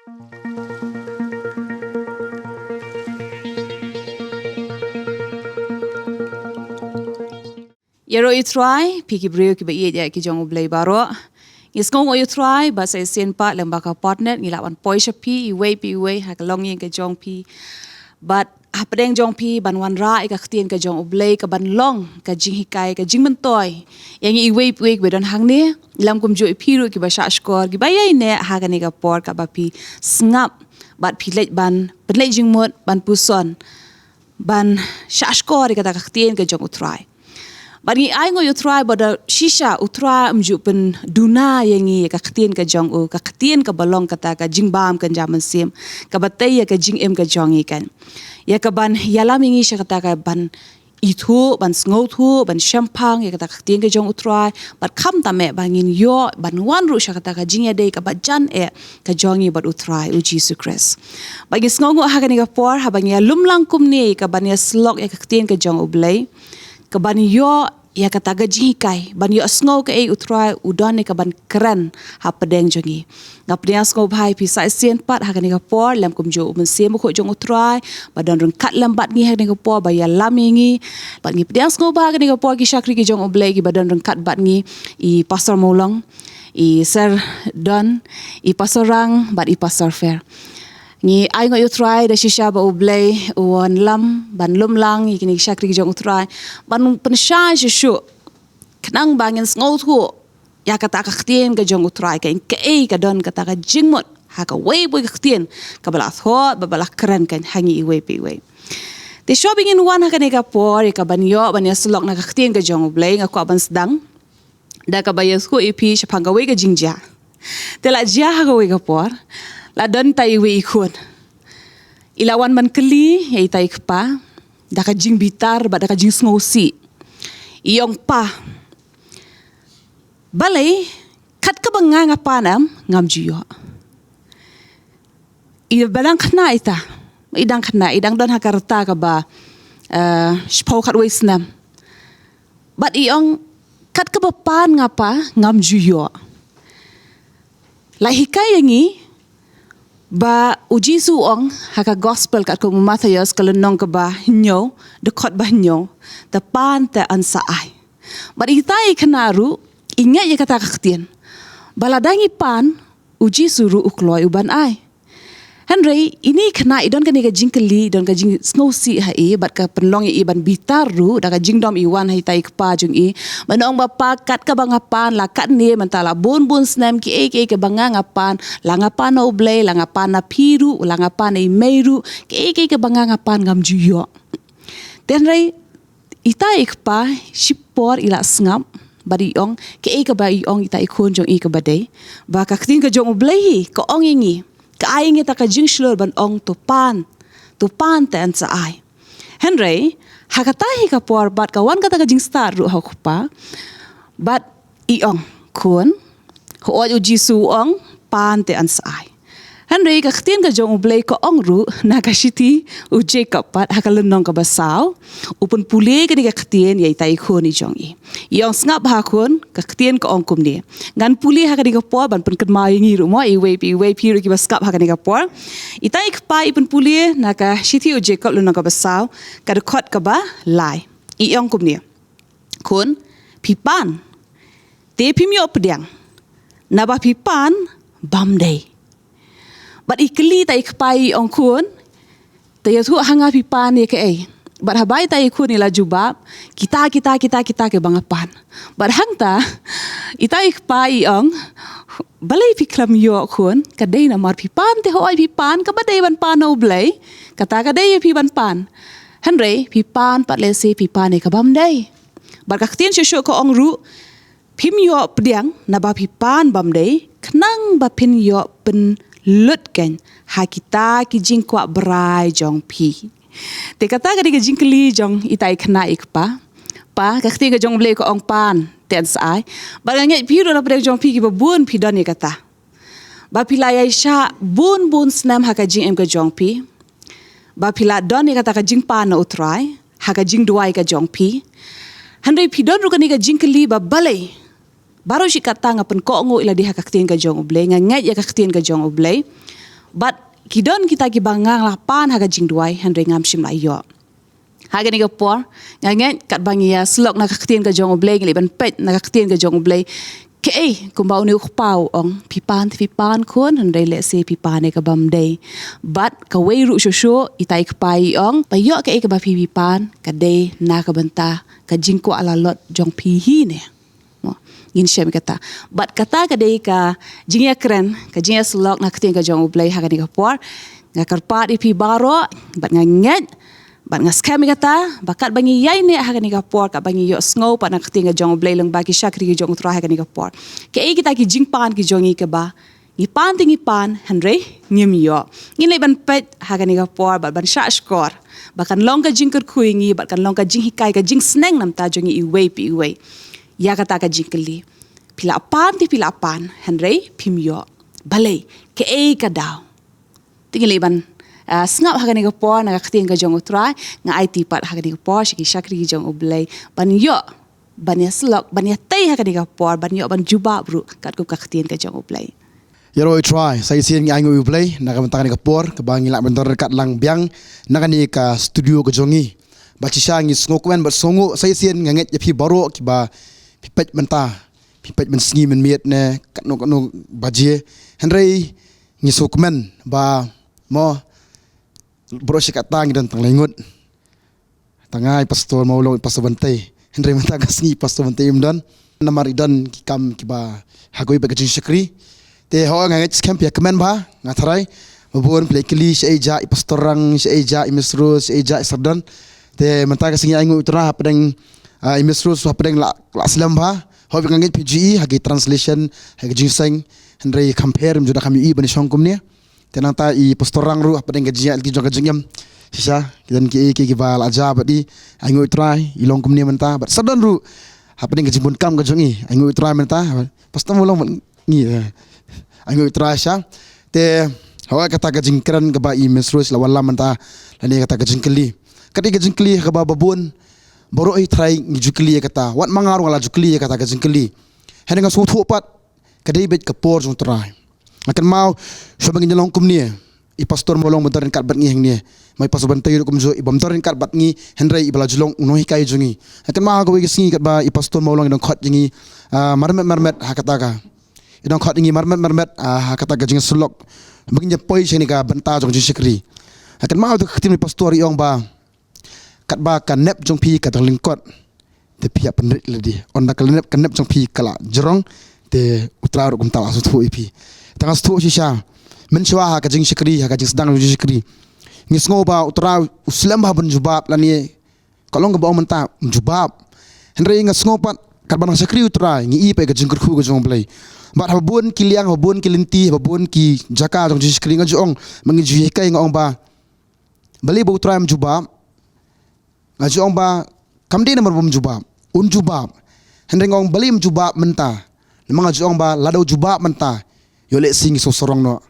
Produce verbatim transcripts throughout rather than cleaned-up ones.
Ïaroh ïa u Trai, phi ki briew kiba ïeit ïa ki jong U Blei baroh. Ngi sngewnguh ïa u Trai ba sa shisien pat lem bad ka por ne ngi lah ban poi sha phi iwei pa iwei ha ka longïing ka jong phi. Bad hapdeng jong phi ban wanrah ïa ka ktien ka jong U Blei, ka ban long ka jinghikai, ka jingmyntoi ïa ngi iwei pa iwei kiba don hangne, lem kumjuh ïa phi ruh kiba shahshkor, kiba ïaineh ha kane ka por kaba phi sngap bad phi leit ban pynleit jingmut, ban puson, ban shahshkor ïa kata ka ktien ka jong u Trai. Bad ngi ainguh ïa u Trai ba da shisha u Trai um ju pynduna ïa ngi ïa ka ktien ka jong u, ka ktien kaba long kata ka jingbam kynja mynsiem, kaba tei ïa ka jingim ka jong ngi kan. Ïa ka ban ïalam ïa ngi sha kata ka ban ithuh, ban sngewthuh, ban shemphang ïa kata ka ktien ka jong u Trai, bad khamtam eh ba ngin ïoh ban wan ruh sha kata ka jingïadei kaba jan eh ka jong ngi bad u Trai u Jisu Khrist. Bad ngi sngewnguh ha kane ka por haba ngi ïalum lang kumne ka ban ïasyllok ïa ka ktien ka jong U Blei, ka ban ïoh ïa kata ka jinghikai, ban ïoh sngew kaei u Trai u don ïa ka ban kren hapdeng jong ngi. Nga pdiang sngewbha ïa phi sa shisien pat ha kane ka por, lem kumjuh u Mynsiem Bakhuid jong u Trai ba don ryngkat lem bad ngi ha kane ka por ba ïalam ïa ngi. Bad ngi pdiang sngewbha ha kane ka por ki shakri ki jong U Blei kiba don ryngkat bad ngi, i Pastor Mawlong, i Sir Don, i Pastor Rang bad i Pastor Fer. Ngi ainguh ïa u Trai da shisha ba U Blei u wan lam ban lum lang ïa kine ki shakri ki jong u Trai ban pynshai shuh shuh, khnang ba ngin sngewthuh ïa kata ka ktien ka jong u Trai, kaei kaei ka don kata ka jingmut ha kawei pa kawei ka ktien kaba la thoh bad ba la kren kan ha ngi iwei pa iwei. Te shuwa ba ngin wan ha kane ka por ïa ka ban ïoh ban ïasyllok na ka ktien ka jong U Blei, nga kwah ban sdang da kaba ïathuh ïa phi shaphang kawei ka jingjia. Te la jia ha kawei ka por, la don itai iwei i khun. I la wan ban kylli ïa itai i kpa da ka jingbitar bad da ka jingsngewsih. I ong, "Pa, balei kat kaba nga nga pan em ngam ju ïoh?" I ba dang khynnah ita, i dang khynnah, i dang don ha ka rta kaba, eh, shiphew khatwei snem. Bad i ong, "Kat kaba pan nga pa ngam ju ïoh." La hikai ïa ngi ba u Jisu u ong ha ka gospel katkum u Mathaios ka lynnong kaba hynñiew, dkhot ba hynñiew, "Te pan te yn sa ai." Bad itai i khynnah ruh i ngeit ïa kata ka ktien ba lada ngi pan, u Jisu ruh u kloi u ban ai. Hynrei ine i khynnah i don kane ka jingkylli, i don ka jingsngewsih ha i, bad ka pynlong ïa i ban bitar ruh da ka jingdom i wan ha itai i kpa jong i. Ban ong ba, "Pa, kat kaba nga pan, la katne mynta la bun bun snem, kiei kiei kaba nga nga pan, la nga pan na U Blei, la nga pan na phi ruh, la nga pan na i mei ruh, kiei kiei kaba nga nga pan ngam ju ïoh." Te hynrei itai i kpa shipor i la sngap bad i ong kaei kaba i ong itai i khun jong i kaba dei, ba ka ktien ka jong U Blei hi ka ong ïa ngi, ka ai ïa ngi ta ka jingshlur ban ong, "To pan, to pan te yn sa ai." Hynrei ha kata hi ka por bad ka wan kata ka jingstad ruh ha u kpa, bad i ong, "Khun, hooid u Jisu u ong pan te yn sa ai." Hynrei ka ktien ka jong U Blei ka ong ruh na ka shithi u Jakob pat ha ka lynnong kaba saw, u pynpule kane ka ktien ïa itai i khun i jong i. I ong, "Sngap bha khun, ka ktien ka ong kumne." Ngan pule ha kane ka por ban pynkynmaw ïa ngi ruh mo, iwei pa iwei phi ruh kiba sngap ha kane ka por. Itai i kpa i pynpule na ka shithi u Jakob lynnong kaba saw, ka dkhot kaba lai. I ong kumne, "Khun, phi pan, te phim ïoh pdiang, naba phi pan bym dei." Bad i kylli itai i kpa, i ong, "Khun, te ïathuh ha nga phi pan ïa kaei?" Bad haba itai i khun i la jubab, "Kita, kita, kita, kita kiba nga pan." Bad hangta itai i kpa i ong, "Balei phi khlem ïoh khun? Ka dei namar phi pan, te hooid phi pan, kaba dei ban pan na U Blei, kata ka dei ïa phi ban pan. Hynrei phi pan pat lehse phi pan ïa ka bym dei." Bad ka ktien shuh shuh ka ong ruh, "Phim ïoh pdiang naba phi pan bym dei, khnang ba phin ïoh pynlut kein ha kita ki jingkwah brai jong phi." Te kata ka dei ka jingkylli jong itai i khynnah i kpa. "Pa, ka ktien ka jong U Blei ka ong pan te yn sa ai. Bad nga ngeit phi ruh na pdeng jong phi kiba bun phi don ïa kata, ba phi la ïaishah bun bun snem ha ka jingim ka jong phi, ba phi la don ïa kata ka jingpan na u Trai ha ka jingduwai ka jong phi. Hynrei phi don ruh kane ka jingkylli ba balei baroh shi katta nga pynkohnguh ïa lade ha ka ktien ka jong U Blei, nga ngeit ïa ka ktien ka jong U Blei, Bad ki don kita kiba nga la pan ha ka jingduwai, hynrei ngam shym la ïoh. Ha kane ka por, nga ngeit katba ngi ïa syllok na ka ktien ka jong U Blei, ngi leit ban peit na ka ktien ka jong U Blei. Kaei kumba une u kpa u ong, phi pan te phi pan khun, hynrei lehse phi pan ïa kaba ym dei. Bad kawei ruh shuh shuh, itai i kpa i ong, ba ïoh kaei kaba phi phi pan, ka dei na ka bynta ka jingkwah lalot jong phi hi ne. Mo, ngin shem kata. Bad kata ka dei ka jingïakren, ka jingïasyllok na ka ktien ka jong U Blei ha kane ka por. Nga kyrpad ïa phi baroh, bad nga ngeit, bad nga skhem ïa kata, ba katba ngi ïaineh ha kane ka por, katba ngi ïohsngew pat na ka ktien ka jong U Blei lyngba ki shakri ki jong U Trai ha kane ka por. Kaei kita ki jingpan ki jong ngi kaba ngi pan te ngi pan, hynrei ngim ïoh. Ngin leit ban peit ha kane ka por, bad ban shah shkor. Ba kan long ka jingkyrkhu ïa ngi, bad kan long ka jinghikai, ka jingsneng namar jong ngi iwei pa iwei. Ïa kata ka jingkylli. Phi la pan te phi la pan, hynrei phim ïoh. Balei, kaei ka daw. Te ngi leit ban, ah, sngap ha kane ka por, na ka ktien ka jong U Trai, nga aiti pat ha kane ka por, sha ki shakri ki jong U Blei, ban ïoh, ban ïasyllok, ban ïatei ha kane ka por, ban ïoh, ban jubab ruh, katkum ka ktien ka jong U Blei. Ïaroh U Trai, sa shisien ngi ainguh ïa U Blei, na ka bynta kane ka por, kaba ngi lah ban don ryngkat lang biang, na kane ka studio ka jong ngi. Bad shisha ngi sngewkmen, bad sngewnguh, sa shisien nga ngeit ïa phi baroh, kiba, phi peit mynta, phi peit mynsngi mynmiet ne, katno katno baje, hynrei, ngi sngewkmen, ba, mo, baroh shi katta ngi don tang lai ngut. Tang nga i Pastor Mawlong, i Pastor Bantei. Hynrei mynta ka sngi i Pastor Bantei um don. Namar i don ki kam kiba ha kawei pat ka jingshakri. Te ho nga ngeit skhem phi ïa kmen bha, nga tharai. Ba bun phi la kylli shaei jia i Pastor Rang, shaei jia i Miss Rose, shaei jia i Sardon. Te mynta ka sngi ainguh U Trai hapdeng, ah, i Miss Rose hapdeng la, la slem bha. Ho nga ngeit phi ju i ha ki translation, ha ki jingseng. Hynrei kham pher, ym ju da kham ïohi ban shong kumne. Te nangta i Pastor Rang ruh hapdeng ka jingïaid lynti jong ka jingim. Shisha, ki don kiei kiei kiba la jia bad i, ainguh U Trai, i long kumne mynta. Bad Sardon ruh, hapdeng ka jingbun kam ka jong i, ainguh U Trai mynta. Pastor Mawlong bad ngi, eh. Ainguh U Trai shisha. Te, hawei kata ka jingkren kaba i Miss Rose la wallam mynta, lane kata ka jingkylli. Kata ka jingkylli kaba ba bun, baroh hi tharai ngi ju kylli ïa kata. Wat ma nga ruh nga la ju kylli ïa kata ka jingkylli. Hynrei nga sngewthuh pat, ka dei beit ka por jong U Trai. Nga kynmaw, shuwa ba ngin ïalong kumne. I Pastor Mawlong ba don ryngkat bad ngi hangne. Ma i Pastor Bantei ruh kumjuh, i bym don ryngkat bad ngi, hynrei iba la ju long u nonghikai jong ngi. Nga kynmaw ha kawei ka sngi katba i Pastor Mawlong i dang khot ïa ngi, ah, marmet marmet ha kata ka. I dang khot ïa ngi marmet marmet, ah, ha kata ka jingïasyllok. Ba ngin ïa poi sha kane ka bynta jong jingshakri. Nga kynmaw te ka ktien i Pastor i ong ba. Katba ka nep jong phi ka dang lyngkot. Te phi ïa pynrit lade. Ynda ka nep, ka nep jong phi ka la jrong. Te U Trai ruh kumta la sngewthuh ïa phi. Te nga sngewthuh shisha. Mynshuwa ha ka jingshakri, ha ka jingsdang jingshakri. Ngi sngew ba U Trai u slem bha ban jubab lane. Ka long kaba ong mynta, um jubab. Hynrei nga sngew pat, katba nang shakri U Trai, ngi i pat ïa ka jingkyrkhu ka jong U Blei. Bad haba bun ki liang, haba bun ki lynti, haba bun ki jaka jong jingshakri nga ju ong, ma ngi ju hikai nga ong ba. Balei ba U Trai um jubab? Nga ju ong ba, kam dei namar ba um jubab. Un jubab. Hynrei nga ong balei um jubab mynta. Namar nga ju ong ba, lada u jubab mynta. Ïoh lehse ngi sngewsarong noh.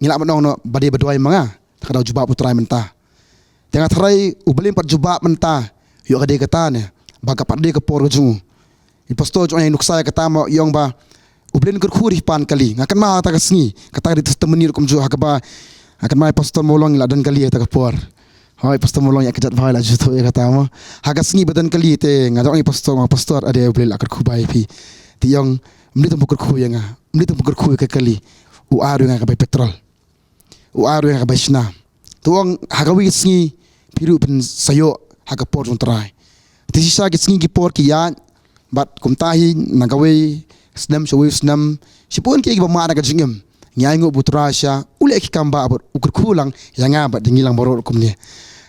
Ngi lah ban ong noh, ba dei ba duwai ma nga. Te ka dei u jubab U Trai mynta. Te nga tharai, u Blei um pat jubab mynta. Ïoh ka dei kata ne. Ba ka pat dei ka por ka jong u. I pastor jong nga i nuksa ïa kata mo, i ong ba. U Blei un kyrkhu ri pan kali. Nga kynmaw ha kata ka sngi. Kata ka dei testimony ruh kumjuh ha kaba. Nga kynmaw i Pastor Mawlong i la don kali ha kata ka por. Hooid, Pastor Mawlong ïa ka jait bha i la ju thoh ïa kata mo. Ha ka sngi ba don kali te nga jong i Pastor, nga Pastor, ade U Blei la kyrkhu bai phi. Te i ong, ym dei tang ba u kyrkhu ïa nga. Ym dei tang ba u kyrkhu ïa ka kali. U ai ruh ïa nga ka bai petrol. U ai ruh ïa nga ka bai shna. Te u ong ha kawei ka sngi phi ruh phin sa ïoh ha ka por jong U Trai. Te shisha ki sngi ki por ki ïaid bad kumta hi na kawei snem sha kawei snem shibun kiei kiba mad ha ka jingim. Ngi ainguh ba U Trai shisha u leh ki kam ba bad u kyrkhu lang ïa nga bad ïa ngi lang baroh kumne.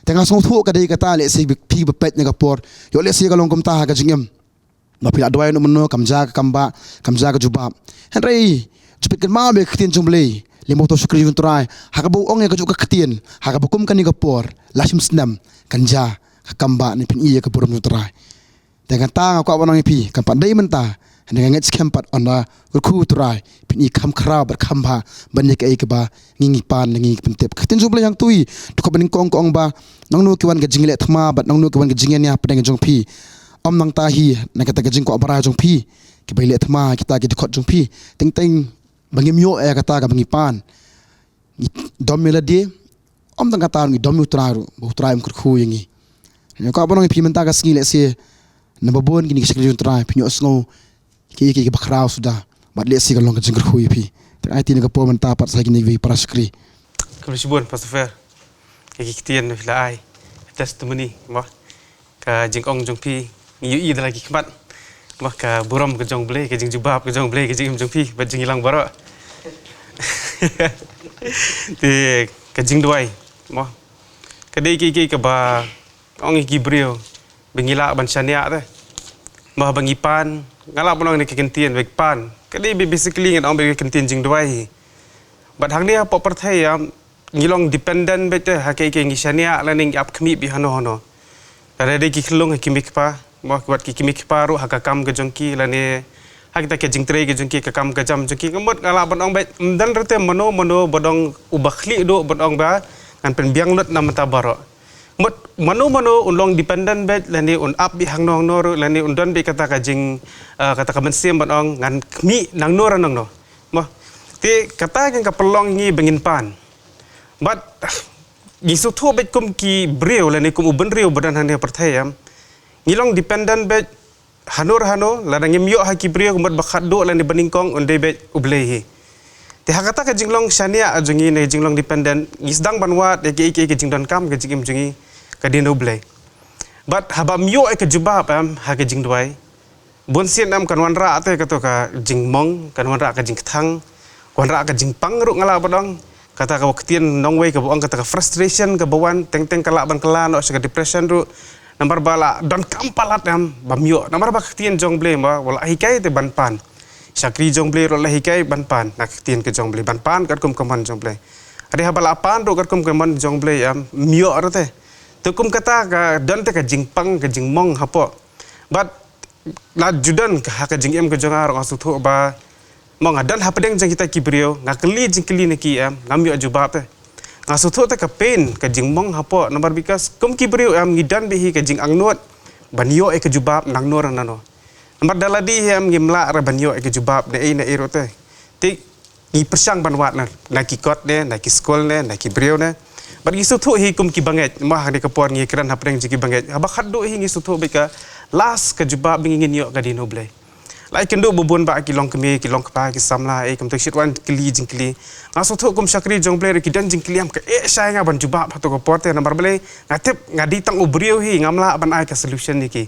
Te nga sngewthuh ka dei kata lehse phi ba peit na ka por. Ïoh lehse ka long kumta ha ka jingim. Ba phi la duwai noh mynno kam jia ka kam ba, kam jia ka jubab. Hynrei, ju peit kynmaw beit ka ktien jong U Blei, lyngba uto u shakri jong U Trai, ha kaba u ong ïa kajuh ka ktien, ha kaba kum kane ka por, la shim snem, kan jia ka kam ba ne phin ïoh ïa ka burom jong U Trai. Te kata nga kwah ban ong ïa phi, kam pat dei mynta, hynrei nga ngeit skhem pat ynda u kyrkhu U Trai, phin ïoh kham khraw bad kham bha ban ïa kaei kaba ngi ngi pan ngi ngi pyntip. Ka ktien jong U Blei hangtei, to kaba nyngkong ka ong ba, nangno ki wan ka jingleh thma bad nangno ki wan ka jingïania hapdeng jong phi. Ym nangta hi na kata ka jingkwah brai jong phi, kiba ïaleh thma kita ki dkhot jong phi. Teng teng ba ngim ïoh ïa kata kaba ngi pan. Ngi dom ïa lade, ym tang kata, ngi dom ïa U Trai ruh, ba U Trai um kyrkhu ïa ngi. Nga kwah ban ong ïa phi mynta ka sngi, lehse naba bun kine ki shakri jong U Trai phi ïohsngew kiei kiei kiba khraw suda, bad lehse ka long ka jingkyrkhu ïa phi. Te ai kti na ka por mynta pat sha kine kiwei para shakri. Khublei shibun Pastor Fer, ïa ki ktien phi la ai, testimony mo, ka jingong jong phi ngi ïohi da la ki khmat. Mo, ka burom ka jong U Blei, ka jingjubab ka jong U Blei, ka jingim jong phi bad jong ngi lang baroh. Te ka jingduwai, mo, ka dei kiei kiei kaba ong ïa ki briew ba ngi lah ban shaniah te. Mo, ba ngi pan, nga lah ban ong ne ka kyntien ba ngi pan, ka dei ba basically ngan ong ba ka kyntien jingduwai hi. Bad hangne hapoh pyrthei, ïa, ngi long dependent beit te ha kiei kiei, ngi shaniah lane ngi ap khmih beit hano hano. Lada dei ki khyllung ha ki mei kpa, mo, wat ki, ki mei kpa ruh ha ka kam ka jong ki lane ha kita ki jingtrei ka jong ki, ka kam ka jam jong ki, ka mut nga lah ban ong beit, ym don ruh te mano mano ba dang uba khlieh duh ban ong ba ngan pynbiang lut na mynta baroh. Mut mano mano un long dependent beit lane un ap beit hangno hangno ruh lane un don beit kata ka jing, ah, kata ka mynsiem ban ong ngan khmih nangno re nangno. Mo, te kata ka pynlong ngi ba ngin pan. Bad ngi sngewthuh beit kum ki briew lane kum u bynriew ba don hangne ha pyrthei, em, ngi long dependent beit hano re hano, lada ngim ïoh ha ki briew, ka mut ba khatduh lane ba nyngkong un dei beit U Blei hi. Te ha kata ka jinglong shaniah jong ngi ne jinglong dependent, ngi sdang ban wad ïa kiei kiei ki jingdonkam ka jingim jong ngi, ka dei na U Blei. Bad haba ym ïoh ïa ka jubab, em, ha ka jingduwai, bun sien, em, kan wanrah te kato ka jingmong, kan wanrah ka jingkthang, wanrah ka jingpang ruh nga lah ban ong. Kata ka ktien nongwei kaba ong kata ka frustration kaba wan, teng teng ka lah ban kylla noh sha ka depression ruh. Namar ba la donkam palat, em, bam ïoh. Namar ba ka ktien jong U Blei, em, ba la hikai te ban pan. Shakri jong U Blei ruh la hikai ban pan, na ka ktien ka jong U Blei, ban pan katkum ka mon jong U Blei. Hynrei haba la pan ruh katkum ka mon jong U Blei, em, ym ïoh ruh te. Te kum kata ka don te ka jingpang, ka jingmong hapoh. Bad la ju don ka ha ka jingim ka jong nga ruh, nga sngewthuh ba, mo, nga don hapdeng jong kita ki briew, nga kylli jingkylli na ki, em, ngam ïoh jubab te. Nga sngewthuh te ka pain, ka jingmong hapoh, namar because kum ki briew, em, ngi don beit hi ka jingangnud ban ïoh ïa ka jubab nangno re nangno. Namar da lade hi, em, ngim lah re ban ïoh ïa ka jubab na ei na ei ruh te. Te ngi pyrshang ban wad na, na ki kot ne, na ki skul ne, na ki briew ne. Bad ngi sngewthuh hi kum ki bangeit, mo, ha kane ka por ngi kren hapdeng jong ki bangeit. Haba khatduh hi ngi sngewthuh beit ka last ka jubab ba ngin ïoh ka dei na U Blei. La ïakynduh ba bun bah ki longkmie, ki longkpa, ki samla, eh, kumta ki shait wan kylli jingkylli. Nga sngewthuh kum shakri jong U Blei ruh ki don jingkylli, em, ka eh shai nga ban jubab ha kato ka por te, namar balei, nga tip nga dei tang u briew hi, ngam lah ban ai ka solution ïa ki.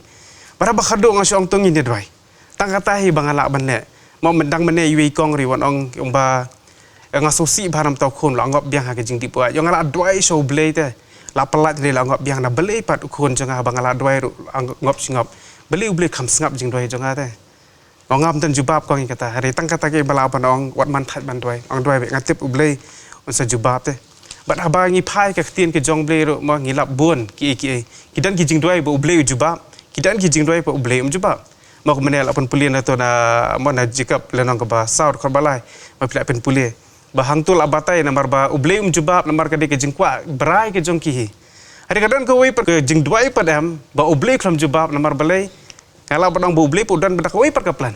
Bad haba khatduh nga shu ong to ngin ïa duwai. Tang kata hi ba nga lah ban leh. Mo, mynta mynne iwei i kong ruh i wan ong, ong ba, eh, nga sngewsih bha namar uta u khun u la ngop biang ha ka jingdih buaid. Ïoh nga la duwai sha U Blei te, la pyllait, hynrei la ngop biang. Na balei pat u khun jong nga, haba nga la duwai ruh, ngop shi ngop? Balei U Blei kham sngap jingduwai jong nga te? Ong ngam don jubab, kong, ïa kata. Hynrei tang kata keiñ ba lah ban ong, wat man thait ban duwai. Ong duwai beit, nga tip U Blei un sa jubab te. Bad haba ngi phai ka ktien ka jong U Blei ruh, mo, ngi lap bun kiei kiei. Ki don ki jingduwai ba U Blei u jubab, ki don ki jingduwai ba U Blei um jubab. Mo, kumne la pynpule na to na, mo, na Jakob lynnong kaba saw dkhot ba lai. Mo, phi la pynpule ba hangto la batai, namar ba U Blei um jubab namar ka dei ka jingkwah brai ka jong ki hi. Hynrei ka don kawei pat ka jingduwai pat, em, ba U Blei khlem jubab, namar balei? Nga lah ban ong ba U Blei pat u don bad kawei pat ka plan.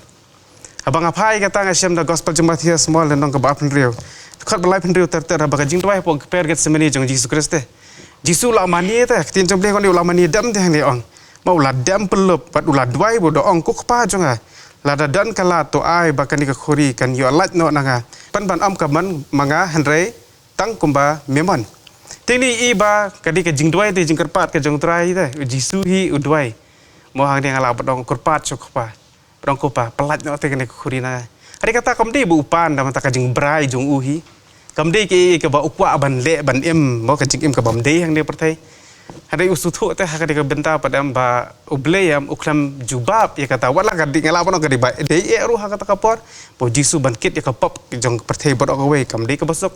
Haba nga phai kata nga shem na Gospel jong u Mathaios, mo, lynnong kaba arphew hynriew, dkhot ba laiphew hynriew ter ter, haba ka jingduwai hapoh ka kper Gethsemane jong u Jisu Khrist te. U Jisu u la mane te, ka ktien jong U Blei ka ong u la mane dem te, hangne ong. Mo, u la dem pyllup bad u la duwai bad u da ong, Ko Kpa jong nga, lada don ka lad to ai ba kane ka khuri kan ïoh lait noh na nga. Pynban ym ka mon ma nga hynrei tang kumba me mon. Te ngi i ba ka dei ka jingduwai te, jingkyrpad ka jong U Trai te, U Jisu hi u duwai. Mo, hangne nga lah ban ong kyrpad sha U Kpa, ban ong, Ko Kpa, pyllait noh te kane ka khuri na nga. Hynrei kata kam dei ba u pan da mynta ka jingbrai jong u hi. Kam dei kaei kaba u kwah ban leh ban im, mo, ka jingim kabym dei hangne pyrthei. Hynrei u sngewthuh te ha kane ka bynta pat, em, ba U Blei, em, u khlem jubab ïa kata. Wat la ka dei, nga lah ban ong ka dei ba dei eh ruh ha kata ka por, ba U Jisu ban kit ïa ka pop jong ka pyrthei baroh kawei, kam dei kaba suk.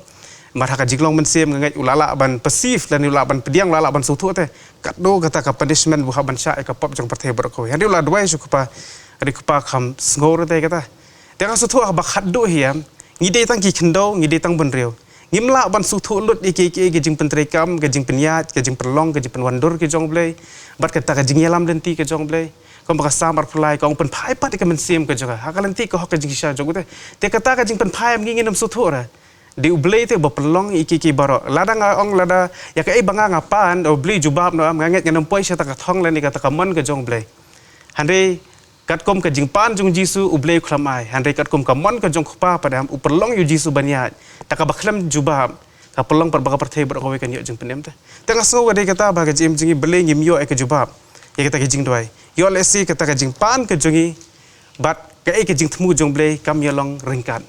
Namar ha ka jinglong mynsiem nga ngeit u la lah ban perceive lane u la lah ban pdiang, u la lah ban sngewthuh te katno kata ka punishment ba u hap ban shah ïa ka pop jong ka pyrthei baroh kawei. Hynrei u la duwai sha U Kpa, hynrei U Kpa kham sngew ruh te ïa kata. Te nga sngewthuh haba khatduh hi, em, ngi dei tang ki khyndew, ngi dei tang bynriew. Ngim lah ban sngewthuh lut ïa kiei kiei ki jingpyntreikam, ki jingpynïaid, ki jingpynlong, ki jingpynwandur ki jong U Blei. Bad kata ka jingïalam lynti ki jong U Blei. Kumba ka Salm arphew lai ka ong, pynphai pat ïa ka mynsiem ka jong nga ha ka lynti ka hok ka jingshisha jong u te. Te kata ka jingpynphai, em, ngi ngin ym sngewthuh re. Dei U Blei te ba pynlong ïa ki ki baroh. Lada nga ong lada ïa kaei ba nga nga pan, U Blei jubab noh, nga ngeit ngan ym poi sha kata ka thong lane kata ka mon ka jong U Blei. Hynrei katkum ka jingpan jong U Jisu U Blei u khlem ai. Hynrei katkum ka mon ka jong U Kpa pat em, u pynlong ïa U Jisu ban ïaid. Te kaba khlem jubab, ka pynlong pat ba ka pyrthei baroh kawei kan ïoh jingpynim te. Te nga sngew ka dei kata ba ka jingim jong ngi balei ngim ïoh ïa ka jubab ïa kata ka jingduwai. Ïoh lehse kata ka jingpan ka jong ngi bad kaei ka jingthmu jong U Blei kam ïalong ryngkat.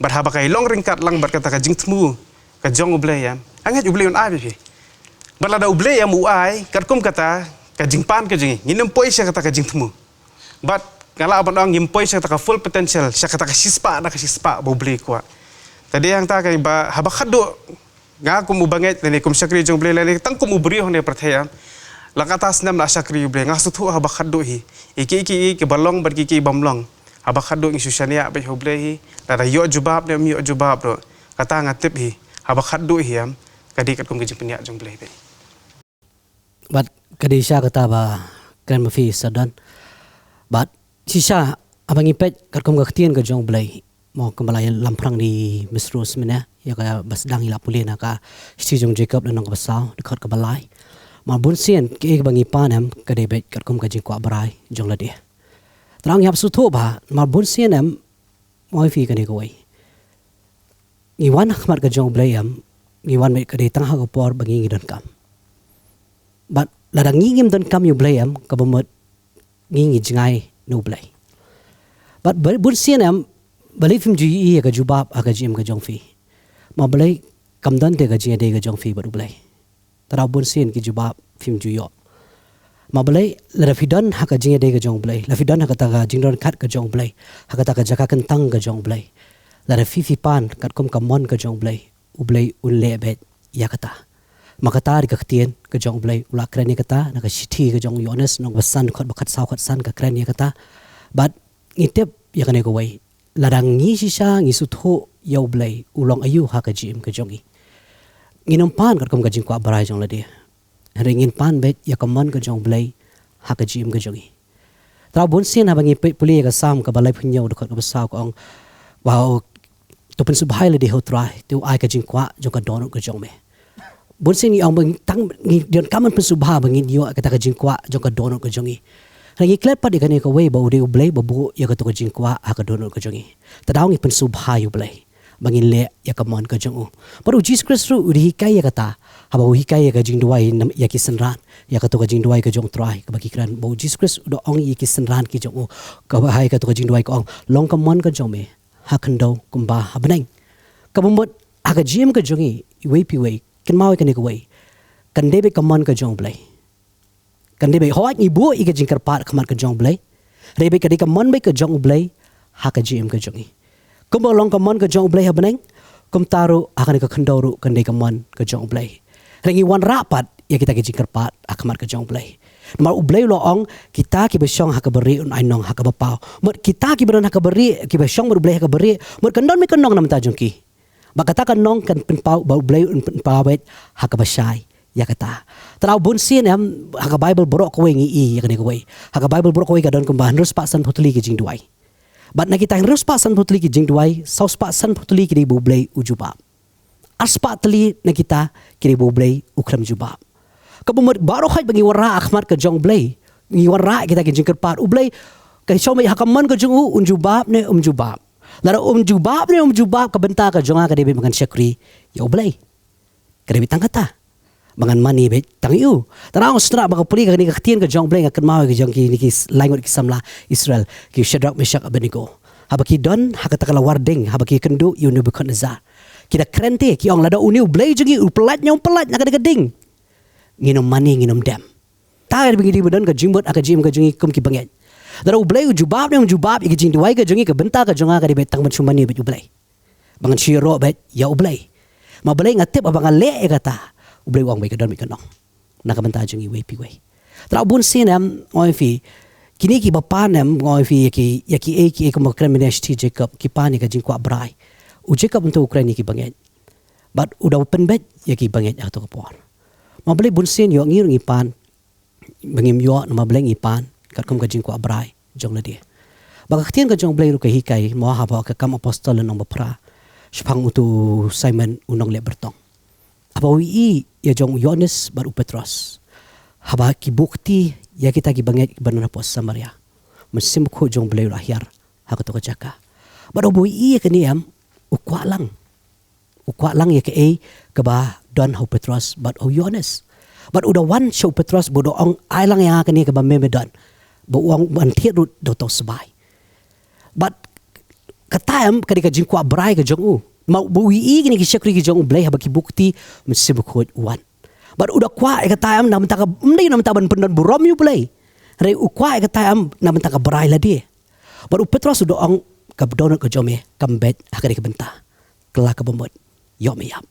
Bad haba ka ïalong ryngkat lang bad kata ka jingthmu ka jong U Blei em, nga ngeit U Blei un ai beit hi. Bad lada U Blei em u ai, katkum kata ka jingpan ka jong ngi, ngin ym poi sha kata ka jingthmu. Bad nga lah ban ong ngim poi sha kata ka full potential, sha kata ka shispah na ka shispah ba U Blei u kwah. Te dei hangta ka ba haba khatduh nga kum u bangeit lane kum shakri jong U Blei lane tang kum u briew hangne pyrthei em, la katta snem la shakri U Blei, nga sngewthuh haba khatduh hi, ïa ki ki ki ba long bad ki ki bym long, haba khatduh ngi shu shaniah beit ha U Blei hi, lada ïoh jubab ne ym ïoh jubab ruh, kata nga tip hi, haba khatduh hi em, ka dei katkum ka jingpynïaid jong U Blei beit. Bad ka dei shisha kata ba kren ma phi Sir Don. Bad shisha haba ngi peit katkum ka ktien ka jong U Blei, mo, kumba la ïalam phrang da i Miss Rose mynne, ïa kaba sdang ngi la pule na ka shithi jong Jakob lynnong kaba saw, dkhot kaba lai. Namar bunsien kaei kaba ngi pan em ka dei beit katkum ka jingkwah brai jong lade. Te nga hap sngewthuh ba namar bunsien em, mo, phi, kane kawei, ngi wan ha khmat ka jong U Blei em, ngi wan beit ka dei tang ha ka por ba ngi ngi donkam. Bad lada ngi ngim donkam ïa U Blei em, kaba mut ngi ngi jngai na U Blei. Bad ba-, bunsien em, balei phim ju ïohi ïa ka jubab ha ka jingim ka jong phi? Ma balei kam don te ka jingïadei ka jong phi bad U Blei? Te da bunsien ki jubab phim ju ïoh. Ma balei, lada phi don ha ka jingïadei ka jong U Blei, lada phi don ha kata ka jingdonkam ka jong U Blei, ha kata ka jaka kyntang ka jong U Blei, lada phi phi pan katkum ka mon ka jong U Blei, U Blei un leh beit ïa kata. Ma kata dei ka ktien ka jong U Blei, u la kren ïa kata na ka shithi ka jong u Ïoannis lynnong ba san, dkhot ba khatsaw khatsan ka kren ïa kata. Bad ngi tip ïa kane kawei, lada ngi shisha ngi sngewthuh ïa U Blei u long aïu ha ka jingim ka jong ngi, ngin ym pan katkum ka jingkwah brai jong lade, hynrei ngin pan beit ïa ka mon ka jong U Blei ha ka jingim ka jong ngi. Te da bunsien haba ngi pule ïa ka Salm kaba laiphew hynñiew, dkhot kaba saw, ka ong, ba u, to pynsngewbha ïa lade ha U Trai, te u ai ka jingkwah jong ka dohnud ka jong me. Bunsien ngi ong ba ngi tang ngi donkam ban pynsngewbha ba ngin ïoh kata ka jingkwah jong ka dohnud ka jong ngi. Hynrei ngi klet pat ïa kane kawei ba u dei U Blei ba buh ïa kato ka jingkwah ha ka dohnud ka jong ngi. Te da ngi pynsngewbha ïa U Blei ba ngin leh ïa ka mon ka jong u. Bad u Jisu Khrist ruh u dei hikai ïa kata, haba u hikai ïa ka jingduwai nam-, ïa ki synran, ïa kato ka jingduwai ka jong U Trai kaba ki kren, ba u Jisu Khrist u da ong ïa ki synran ki jong u, kaba ha ïa kato ka jingduwai ka ong, long ka mon ka jong me ha khyndew kumba ha bneng. Kaba mut ha ka jingim ka jong ngi iwei pa iwei, kynmaw ïa kane kawei, kan dei beit ka mon ka jong U Blei. Kan dei beit, hooid ngi buh ïa ka jingkyrpad ha khmat ka jong U Blei, hynrei beit ka dei ka mon beit ka jong U Blei ha ka jingim ka jong ngi. Kumba long ka mon ka jong U Blei ha bneng, kumta ruh ha kane ka khyndew ruh kan dei ka mon ka jong U Blei. Hynrei ngi wanrah pat ïa kita ki jingkyrpad ha khmat ka jong U Blei. Namar U Blei u la ong, kita kiba shong ha kaba rieh un ai nong ha kaba paw. Mut kita kiba don ha kaba rieh, kiba shong bad U Blei ha kaba rieh, mut kan don beit ka nong na bynta jong ki. Bad kata ka nong kan pynpaw, ba U Blei un pynpaw beit ha kaba shai ïa kata. Te da bunsien em, ha ka Baibl baroh kawei ngi i ïa kane kawei. Ha ka Baibl baroh kawei ka don kumba hynriew spah sanphew tylli ki jingduwai. Bad na kita hynriew spah sanphew tylli ki jingduwai, saw spah sanphew tylli ki dei ba U Blei u jubab. Ar spah tylli na kita ki dei ba U Blei u khlem jubab. Kaba mut baroh khoit ba ngi wanrah ha khmat ka jong U Blei, ngi wanrah kita ki jingkyrpad, U Blei, ka shong beit ha ka mon ka jong u, un jubab ne um jubab. Lada um jubab ne um jubab, ka bynta ka jong nga ka dei beit ba ngan shakri ïa U Blei. Ka dei beit tang kata, ba ngan mane beit tang ïa u. Te da nga sngewthuh ba nga pule ïa kane ka ktien ka jong U Blei, nga kynmaw ïa ki jong kine ki s-, lai ngut ki samla Israel, ki Shadrak, Meshak, Abednego. Haba ki don ha kata ka lawar ding, haba ki kynduh ïa u Nebukhadnessar, ki da kren te, ki ong, lada une U Blei jong ngi u pyllait ne um pyllait na kane ka ding, ngin ym mane, ngin ym dem. Te ka dei ba ngi dei ba don ka jingmut ha ka jingim ka jong ngi kum ki bangeit. Lada U Blei u jubab ne um jubab ïa ka jingduwai ka jong ngi, ka bynta ka jong nga ka dei beit tang ban shu mane beit U Blei, ba ngan shu ïaroh beit ïa U Blei. Ma balei, nga tip haba nga leh ïa kata, U Blei u ong beit ka don beit ka nong na ka bynta jong ngi iwei pa iwei. Te da bunsien em, nga ong ïa phi, kine kiba pan em, nga ong ïa phi, ïa ki, ïa kiei kiei kumba kren mynne shithi Jakob, ki pan ïa ka jingkwah brai. U Jakob hynrei u kren ïa ki bangeit, bad u da pynbeit ïa ki bangeit ha kato ka por. Ma balei bunsien ïoh ngi ruh ngi pan, ba ngim ïoh, namar balei ngi pan katkum ka jingkwah brai jong lade? Ba ka ktien ka jong U Blei ruh ka hikai, mo, haba ka Kam Apostol lynnong ba phra, shaphang utu Simon u nongleh byrtong. Haba u ïohi ïa jong u Ïoannis bad u Petros haba ki buh kti ïa kita ki bangeit ki ba na pdeng Samaria, Mynsiem Bakhuid jong u Blei u la hiar ha kato ka jaka. Bad haba u ïohi ïa kane em, u kwah lang. U kwah lang ïa kaei kaba don ha u Petros bad ha u Ïoannis. Bad u da wan sha u Petros bad u da ong, ai lang ïa nga kane kaba me me don. Bad u ong, ban thied ruh da uto u sbai. Bad kata em ka dei ka jingkwah brai ka jong u. Namar ba u ïohi kine ki shakri ki jong u Blei haba ki buh kti, Mynsiem Bakhuid u wan. Bad u da kwah ïa kata em na ka bynta ka, ym dei na ka bynta ban pyndon burom ïa u Blei. Hynrei u kwah ïa kata em na ka bynta ka brai lade. Bad u Petros u da ong, ka dohnud ka jong me kam beit ha kane ka bynta. Kylla ka bamut, ïoh me ïap.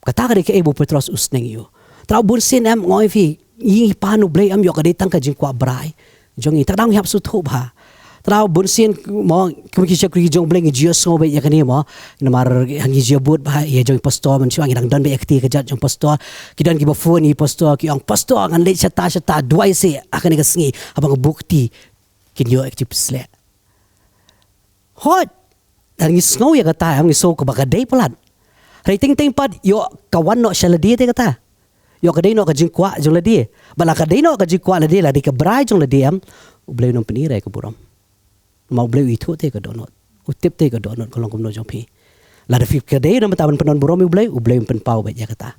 Kata ka dei kaei ba u Petros u sneng ïa u. Trai, bunsien em, nga ong ïa phi, ngi pan u Blei em, ïoh ka dei tang ka jingkwah brai jong ngi. Te ka daw ngi hap sngewthuh bha. Trai, bunsien mo, kum ki shakri jong u Blei ngi ju ïohsngew beit ïa kane mo. Namar ngi ju ïabud bha ïa jong i pastor, mynshuwa ngi dang don beit ïa ka kti ka jait jong pastor. Ki don kiba phone ïa i pastor, ki ong, "Pastor, ngan leit shata shata, duwai seh ha kane ka sngi, haba nga buh kti kin ïoh ïa ka jingpynshlur." Hooid. Te ngi sngew ïa kata, ngi sngew kaba ka dei palat. Hynrei teng teng pat ïoh ka wan noh sha lade te kata. Ïoh ka dei noh ka jingkwah jong lade. Bad lada ka dei noh ka jingkwah lade, lada ka brai jong lade em, u Blei un ym pyni re ka burom. Namar u Blei u ithuh te ka dohnud. U tip te ka dohnud ka long kumno jong phi. Lada phi ka dei namar ban pyndon burom ïa u Blei, u Blei un pynpaw beit ïa kata.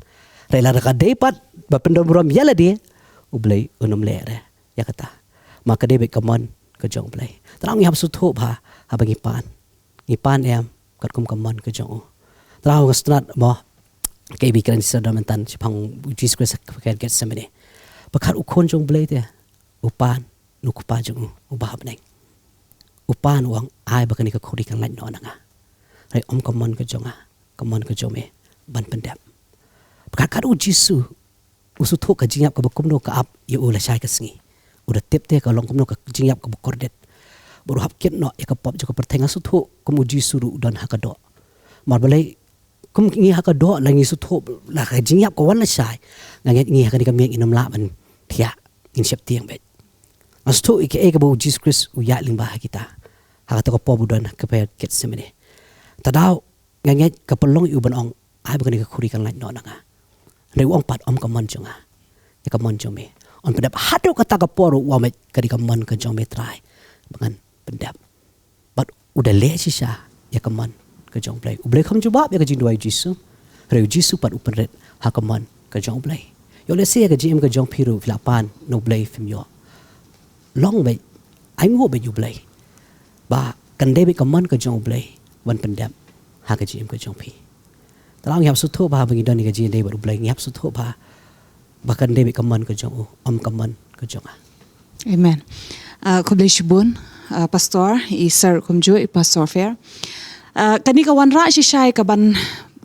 Hynrei lada ka dei pat ban pyndon burom ïa lade, u Blei un ym leh re ïa kata. Namar ka dei beit ka mon ka jong u Blei. Trai, ngi hap sngewthuh bha haba ngi pan. Ngi pan em katkum ka mon ka jong u. Trai, nga sngewtynnat mo, kaei ba kren shisha mynta shaphang u Jisu Khrist ha ka kper Gethsemane. Pyrkhat u Khun jong u Blei te u pan na u Kpa jong u uba ha bneng. U pan u ong, ai ba kane ka khuri kan lait noh na nga. Hynrei ym ka mon ka jong nga, ka mon ka jong me ban pyndep. Pyrkhat kat u Jisu u sngewthuh ka jingïap kaba kumno ka ap ïa u lashai ka sngi. U da tip te ka long kumno ka jingïap kaba kordit. Bad u hap kit noh ïa ka pop jong ka pyrthei. Nga sngewthuh kum u Jisu ruh u don ha ka doh. Namar balei, kum ngi ha ka doh, la ngi sngewthuh la ka jingïap ka wan lashai, nga ngeit ngi ha kane ka miet ngin ym lah ban thiah, ngin sheptieng beit. Nga sngewthuh ïa kaei kaba u Jisu Khrist u ïaid lyngba ha kita. Ha kato ka por ba u don ha ka kper Gethsemane. Te daw nga ngeit ka pynlong ïa u ban ong, ai ba kane ka khuri kan lait noh na nga. Hynrei u ong pat, ym ka mon jong nga, ïa ka mon jong me. Yn pyndep. Haduh kata ka por u ong, ka dei ka mon ka jong me Trai ba ngan pyndep. Bad u da leh shisha ïa ka mon ka jong u Blei. U Blei kam jubab ïa ka jingduwai u Jisu. Hynrei u Jisu pat u pynrit ha ka mon ka jong u Blei. Ïoh lehse ïa ka jingim ka jong phi ruh phi la pan na u Blei phim ïoh. Long beit, ainguh beit ïa u Blei ba kan dei beit ka mon ka jong u Blei ban pyndep ha ka jingim ka jong phi. Trai, ngi hap sngewthuh bha ba ngi don ïa ka jingïadei bad u Blei, ngi hap sngewthuh bha ba kan dei beit ka mon ka jong u, ym ka mon ka jong nga. Amen. Ah, khublei shibun, ah, Pastor, i Sir kumjuh, i Pastor Fair. Ah, kane ka wanrah shisha ïa ka ban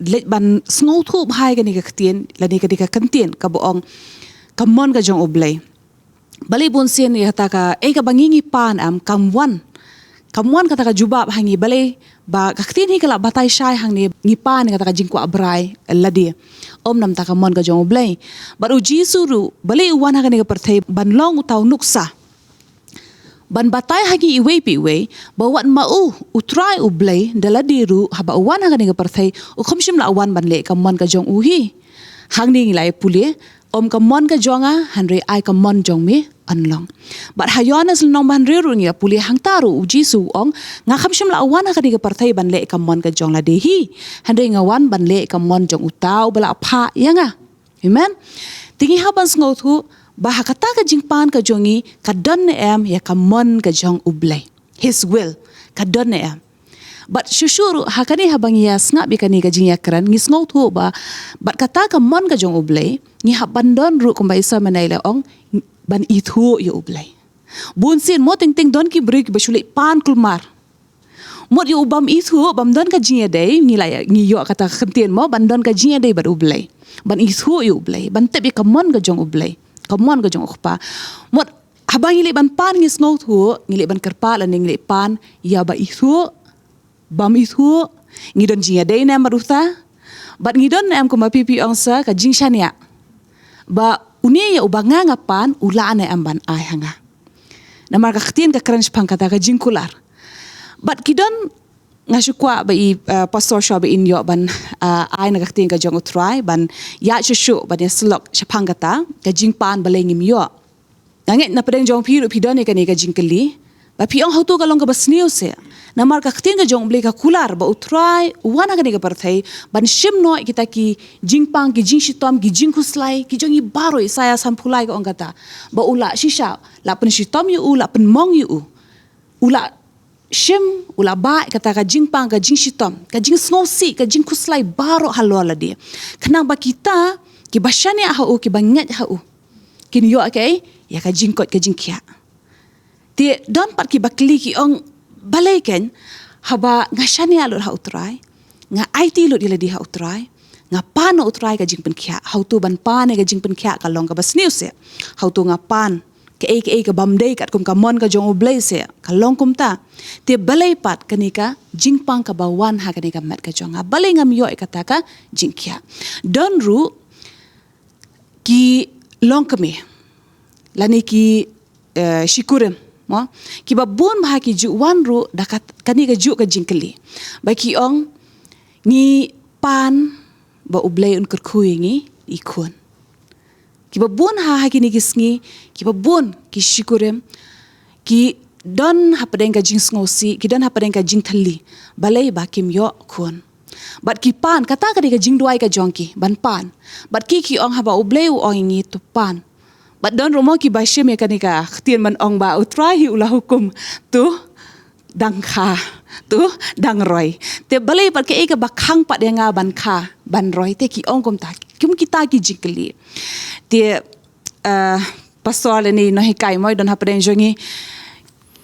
leit ban sngewthuh bha ïa kane ka ktien, lane kane ka kyntien kaba ong ka mon ka jong u Blei. Balei bunsien ïa kata ka, eh, kaba ngi ngi pan em, kam wan. Kam wan kata ka jubab ha ngi, balei ba ka ktien hi ka la batai shai hangne, ngi pan ïa kata ka jingkwah brai lade. Ym namar ka mon ka jong u Blei. Bad u Jisu ruh, balei u wan ha kane ka pyrthei, ban long uta u nuksa. Ban batai ha ngi iwei pa iwei ba wat ma u, u Trai u Blei da lade ruh, haba u wan ha kane ka pyrthei, u kham shym la wan ban leh ka mon ka jong u hi. Hangne ngi la ïa pule, ym ka mon ka jong nga, hynrei ai ka mon jong me yn long. Bad ha Ïoannis lynnong ba hynriew ruh ngi ïa pule, hangta ruh u Jisu u ong, nga kham shym la wan ha kane ka pyrthei ban leh ka mon ka jong lade hi, hynrei nga wan ban leh ka mon jong uta uba la phah ïa nga. Amen. Te ngi hap ban sngewthuh ba ha kata ka jingpan ka jong ngi, ka don ne em ïa ka mon ka jong u Blei, His will, ka don ne em. Bad shuh shuh ruh ha kane, haba ngi ïa sngap ïa kane ka jingïakren, ngi sngewthuh ba bad kata ka mon ka jong u Blei, ngi hap ban don ruh kumba i Simon i la ong, ban ithuh ïa u Blei. Bunsien mo, teng teng don ki briew kiba shu leit pan kulmar. Mut ïa u bym ithuh, bym don ka jingïadei, ngi la ïa, ngi ïoh kata ka kyntien mo, ban don ka jingïadei bad u Blei. Ban ithuh ïa u Blei, ban tip ïa ka mon ka jong u Blei, ka mon ka jong u Kpa. Mut haba ngi leit ban pan ngi sngewthuh, ngi leit ban kyrpad lane ngi leit pan ïa ba ithuh, bym ithuh, ngi don jingïadei ne em bad uta. Bad ngi don ne em, kumba phi phi ong sa, ka jingshaniah ba une ïa uba nga nga pan u lah ne em ban ai ha nga. Namar ka ktien ka kren shaphang kata ka jingkular. Bad ki don nga shu kwah ba i, uh, pastor shuwa ba in ïoh ban, uh, ai na ka ktien ka jong U Trai ban ïa shu shu ban ïa selok shaphang kata ka jingpan balei ngim ïoh. Nga ngeit na pdeng jong phi ruh phi don ïa kane ka jingkylli ba phi ong hato ka long kaba sniew seh. Namar ka ktien ka jong U Blei ka kular ba U Trai u wan ha kane ka pyrthei ban shim noh kita ki jingpang, ki jingshitom, ki jingkhuslai ki jong ngi baroh. Isaïah sanphew lai ka ong kata ba u la shisha, la pynshitom ïa u, la pynmong ïa u. U la shim, u la bah kata ka jingpang, ka jingshitom, ka jingsngewsih, ka jingkhuslai baroh halor lade. Khnang ba kita kiba shaniah ha u, kiba ngeit ha u, kin ïoh kaei? Ïa ka jingkoit ka jingkhiah. Te don pat kiba kylli ki ong, balei kein haba nga shaniah lut ha U Trai, nga aiti lut ïa lade ha U Trai, nga pan na U Trai ka jingpynkhiah, hato ban pan ïa ka jingpynkhiah ka long kaba sniew seh? Hato nga pan kaei kaei ka bym dei katkum ka mon ka jong U Blei seh, ka long kumta? Te balei pat kane ka jingpang kaba wan ha kane ka met ka jong nga, balei ngam ïoh ïa kata ka jingkhiah? Don ruh ki longkmie lane ki, eh, shikurim, mo, kiba bun bha ki ju wan ruh da kat-, kane ka juh ka jingkylli ba ki ong, ngi pan ba U Blei un kyrkhu ïa ngi i khun. Kiba bun ha, ha kine ki sngi, kiba bun ki shikurim ki don hapdeng ka jingsngewsih, ki don hapdeng ka jingthylli, balei ba kim ïoh khun. Bad ki pan, kata ka dei ka jingduwai ka jong ki ban pan. Bad ki, ki ong haba U Blei u ong ïa ngi to pan. Bad don ruh mo kiba shim ïa kane ka ktien ban ong ba U Trai hi u la hukum, to dang kha, to dang roi. Te balei pat, kaei kaba khang pat ïa nga ban kha ban roi? Te ki ong kumta, kum kita ki jingkylli. Te, eh, pastor lane nonghikai mo, don hapdeng jong ngi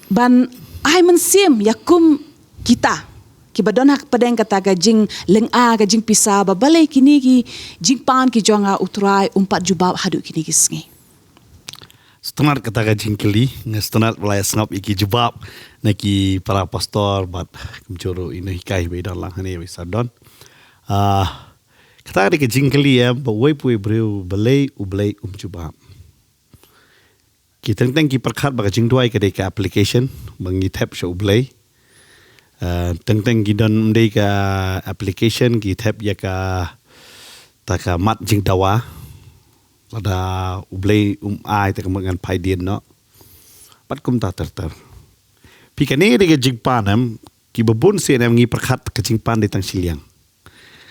ban ai mynsiem ïa kum kita kiba don hapdeng kata ka jinglynga, ka jingpisa, ba balei kine ki jingpan ki jong nga U Trai um pat jubab haduh kine ki sngi. Sngewtynnat kata ka jingkylli, nga sngewtynnat ba la ïa sngap ïa ki jubab na ki para pastor bad kumjuh ruh i nonghikai ba i don lang hangne, ba i sa don. Ah, kata ka dei ka jingkylli, em, ba uwei pa uwei u briew, balei U Blei um jubab. Ki teng teng ki pyrkhat ba ka jingduwai ka dei ka application ba ngi thep sha U Blei. Ah, teng teng ki don ym dei ka application, ki thep ïa kata ka mat jingdawa. Lada U Blei um ai te ka mut ngan phai dien noh. Bad kumta ter ter. Phi, kane dei ka jingpan, em, kiba bun sien, em, ngi pyrkhat ka jingpan dei tang shiliang.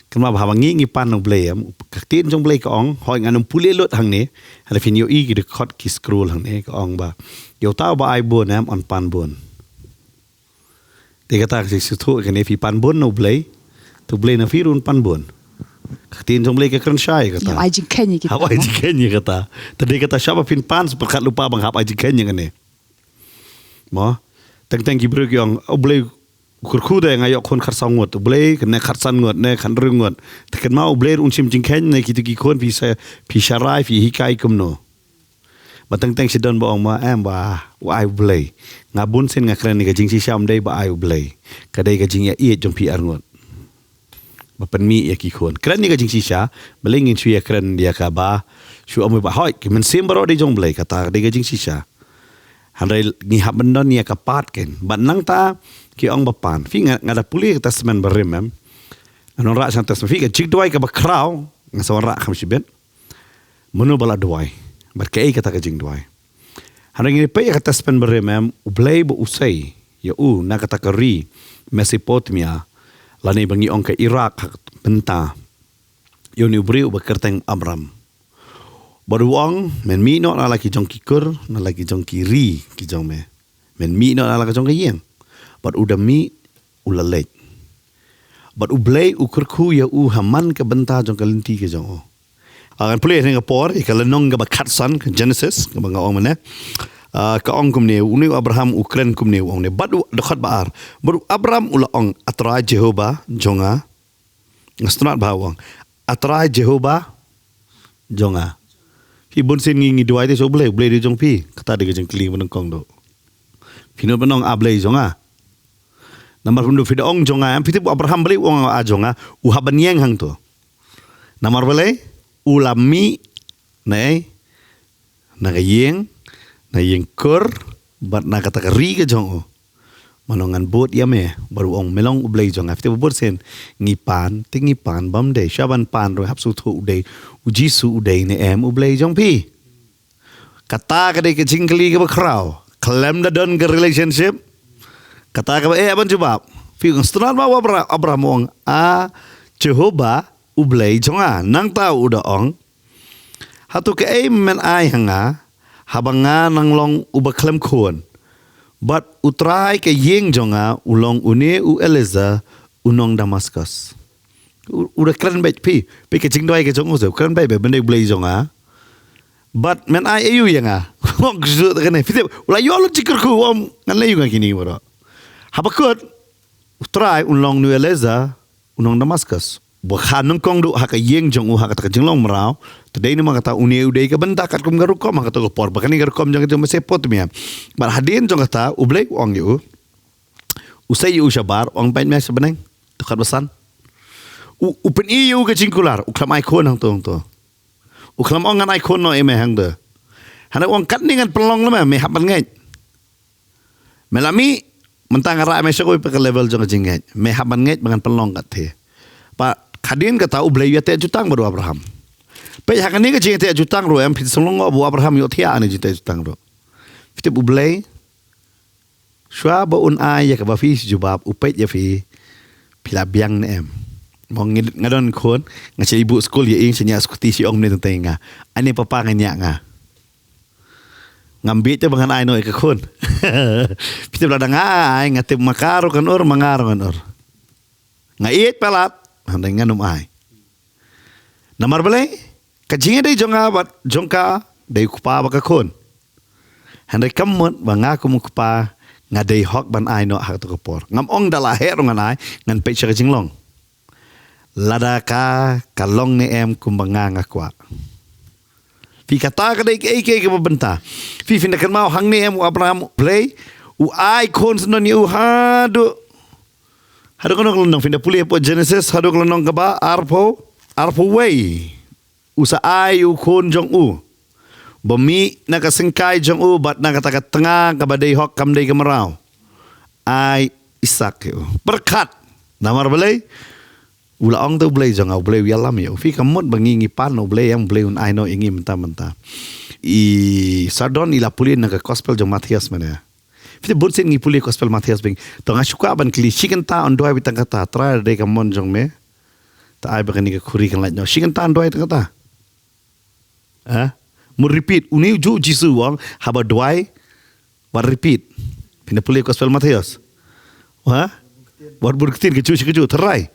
Kynmaw ba haba ngi, ngi pan na U Blei, em, ka ktien jong U Blei ka ong, hooid ngan ym pule lut hangne, hynrei phin ïohi ki dkhot ki scroll hangne, ka ong ba ïa uta uba ai bun, em, yn pan bun. Te kata ka sngewthuh kane, phi pan bun na U Blei, te U Blei na phi ruh un pan bun. Ka ktien jong U Blei ka kren shai kata. Hap ai jingkheiñ ïa kita. Hap ai jingkheiñ ïa kata. Te dei kata, shaba phin pan, sa pyrkhat lypa ba nga hap ai jingkheiñ ïa kane. Mo, teng teng ki briew ki ong, U Blei u kyrkhu te nga ïoh khun khatsaw ngut, U Blei kane khatsan ngut, ne khathynriew ngut. Te kynmaw U Blei ruh un shim jingkheiñ na kito ki khun, phi sha, phi sharai, phi hikai kumno. Ba teng teng shi don ba ong ma, em, ba u ai U Blei. Nga bun sien nga kren ïa ka jingshisha, ym dei ba ai U Blei. Ka dei ka jingïaieit jong phi arngut. Ba pynmih ïa ki khun. Kren ïa ka jingshisha, balei ngin shu ïa kren ïa kaba shu ong ba hooid, ki mynsiem baroh dei jong U Blei, kata dei ka jingshisha. Hynrei ngi hap ban don ïa ka pat kein. Bad nangta ki ong ba pan. Phi, nga, nga da pule ka Testament Barim, em. Nga wanrah sha Testament. Phi, ka jingduwai kaba khraw, nga sa wanrah kham shibit. Mano ba la duwai? Bad kaei kata ka jingduwai? Hynrei ngi peit ïa ka Testament Barim, em, U Blei ba u sei ïa u na kata ka ri Mesopotamia, lane ba ngi ong ka Iraq ha ka bynta, ïa une u briew uba kyrteng Abram. Bad u ong, men mih noh na la ki jong ki kur, na la ki jong ki ri ki jong me. Men mih noh na la ka jong ka ïing. Bad u da mih, u la leit. Bad U Blei u kyrkhu ïa u ha man ka bynta jong ka lynti ka jong u. Ah, ngan pule ha kane ka por, ïa ka lynnong kaba khatsan, ka Genesis, kaba nga ong mynne. Ah, ka ong kumne, une u Abraham u kren kumne, u ong ne. Bad u, dkhot ba ar. Bad u Abraham u la ong, A Trai Jehobah jong nga. Nga sngewtynnat ba u ong, A Trai Jehobah jong nga. Phi, bun sien ngi, ngi duwai te sha U Blei, U Blei dei jong phi. Kata dei ka jingkylli ba nyngkong doh. Phi, no ban ong A Blei jong nga? Namar kumno phi da ong jong nga, em, phi tip u Abraham balei u ong A jong nga, u hap ban ïeng hangto. Namar balei? U la mih na ei? Na ka ïing, na ïing kur, bad na kata ka ri ka jong u. Mano ngan bud ïa me, bad u ong me long u Blei jong nga. Phi tip ba bun sien ngi pan, te ngi pan bym dei. Sha ban pan ruh hap sngewthuh u dei, u Jisu u dei ne em u Blei jong phi. Kata ka dei ka jingkylli kaba khraw. Khlem da don ka relationship, kata kaba eh ban jubab. Phi ong sngewtynnat ba u Abra-, Abraham u ong, a Jehovah u Blei jong nga. Nangta u da ong, hato kaei men ai ha nga, haba nga nang long uba khlem khun? Bad u Trai ka ïing jong nga u long une u Eliezer u nong Damaskus. U, u da kren beit phi, phi ka jingduwai ka jong u, u kren beit, beit ban dei u Blei jong nga. Bad men ai aïu ïa nga? Ong kjut kane. Phi tip, u la ïoh lut jingkyrkhu, um, ngan leh aïu nga kine baroh? Haba kut, u Trai un long une u Eliezer u nong Damaskus. Ba kha nyngkong duh ha ka ïing jong u ha kata ka jinglong mraw. Te dei namar kata une u dei ka bynta katkum ka rukom ha kato ka por. Ba kane ka rukom jong ka jong Mesopotamia. Bad hadien jong kata u Blei u ong ïa u, u sei ïa u shabar, u ong peit me sha bneng. Dkhot ba san. U, u pyni ïa u ka jingkular, u khlem ai khun hangto hangto. U khlem ong ngan ai khun noh ïa me hangto. Hynrei u ong katne ngan pynlong lem, me hap ban ngeit. Me la mih, mynta nga rah me sha kawei pat ka level jong ka jingngeit. Me hap ban ngeit ba ngan pynlong katte. Bad hadien kata u Blei u ïateh jutang bad u Abraham. Peit ha kane ka jingïateh jutang ruh em, phi sngewlyngngoh ba u Abraham u ïohthiah ha kane ka jingïateh jutang ruh. Phi tip u Blei, shuwa ba un ai ïa kaba phi jubab, u peit ïa phi, phi la biang ne em. Mo ngi, nga don khun, nga shu buh skul ïa i, shu ñiah skuti, shu ong mynne teng teng ïa nga, "Ane papa, nga ñiah nga." Ngam bieit te ba ngan ai noh ïa ka khun. Phi tip lada nga ai, nga tip ma ka ruh kan ur, ma nga ruh kan ur. Nga ïeit palat, hynrei ngan ym ai. Namar balei? Ka jingïadei jong nga bad jong ka dei u kpa bad ka khun. Hynrei kam mut ba nga kum u kpa nga dei hok ban ai noh ha kato ka por. Ngam ong da la heh ruh ngan ai, ngan peit sha ka jinglong. Lada ka, ka long ne em kumba nga nga kwah. Phi, kata ka dei kaei kaei kaba bynta. Phi, phin da kynmaw hangne em u Abraham, u Blei u ai khun syndon ïa u haduh, haduh katno ka lynnong? Phin da pule hapoh Genesis haduh ka lynnong kaba arphew, arphew wei. U sa ai u khun jong u ba mih na ka syngkai jong u bad na kata ka tnga kaba dei hok, kam dei ka mraw. Ai Isaak ïa u. Pyrkhat. Namar balei? U la ong te u Blei jong nga, u Blei u ïalam ïa u. Phi, kam mut ba ngi ngi pan na u Blei, ïa u Blei un ai noh ïa ngi mynta mynta. I Sardon i la pule na ka gospel jong Mathaios mynne. Phi, te bun sien ngi pule gospel Mathaios beng. To nga shu kwah ban kylli, shi kynta un duwai beit tang kata, Trai, dei ka mon jong me, te ai ba kane ka khuri kan lait noh. Shi kynta un duwai tang kata. Ha? Mut repeat, une u juh Jisu u ong, haba duwai, wat repeat. Phin da pule gospel Mathaios. Ha? Wat bun ktien, kajuh shi kajuh, tharai.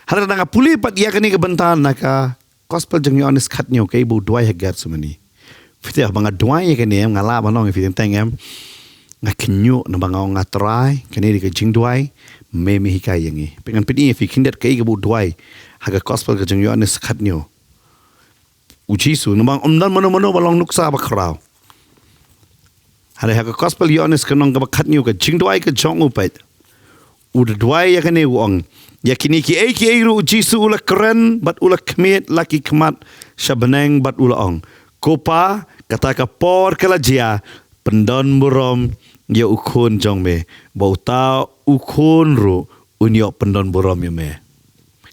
Hynrei lada nga pule pat ïa kane ka bynta na ka gospel jong Ïoannis khathynñiew, kaei ba u duwai ha Gethsemane. Phi te, haba nga duwai ïa kane em, nga lah ban ong ïa phi teng teng em, nga khynñiuh, naba nga ong, nga Trai, kane dei ka jingduwai me me hikai ïa ngi. Peit, ngan pyni ïa phi khyndiat kaei kaba u duwai ha ka gospel ka jong Ïoannis khathynñiew. U Jisu, namar ym don mano mano ba long nuksa ba khraw. Hynrei ha ka gospel Ïoannis ka lynnong kaba khathynñiew, ka jingduwai ka jong u, peit. U da duwai ïa kane, u ong, ïa kine kiei kiei ruh u Jisu u la kren bad u la khmied la ki khmat sha bneng bad u la ong, Ko Pa, kata ka por ka la jia, pyndon burom ïa u khun jong me, ba uta u khun ruh un ïoh pyndon burom ïa me.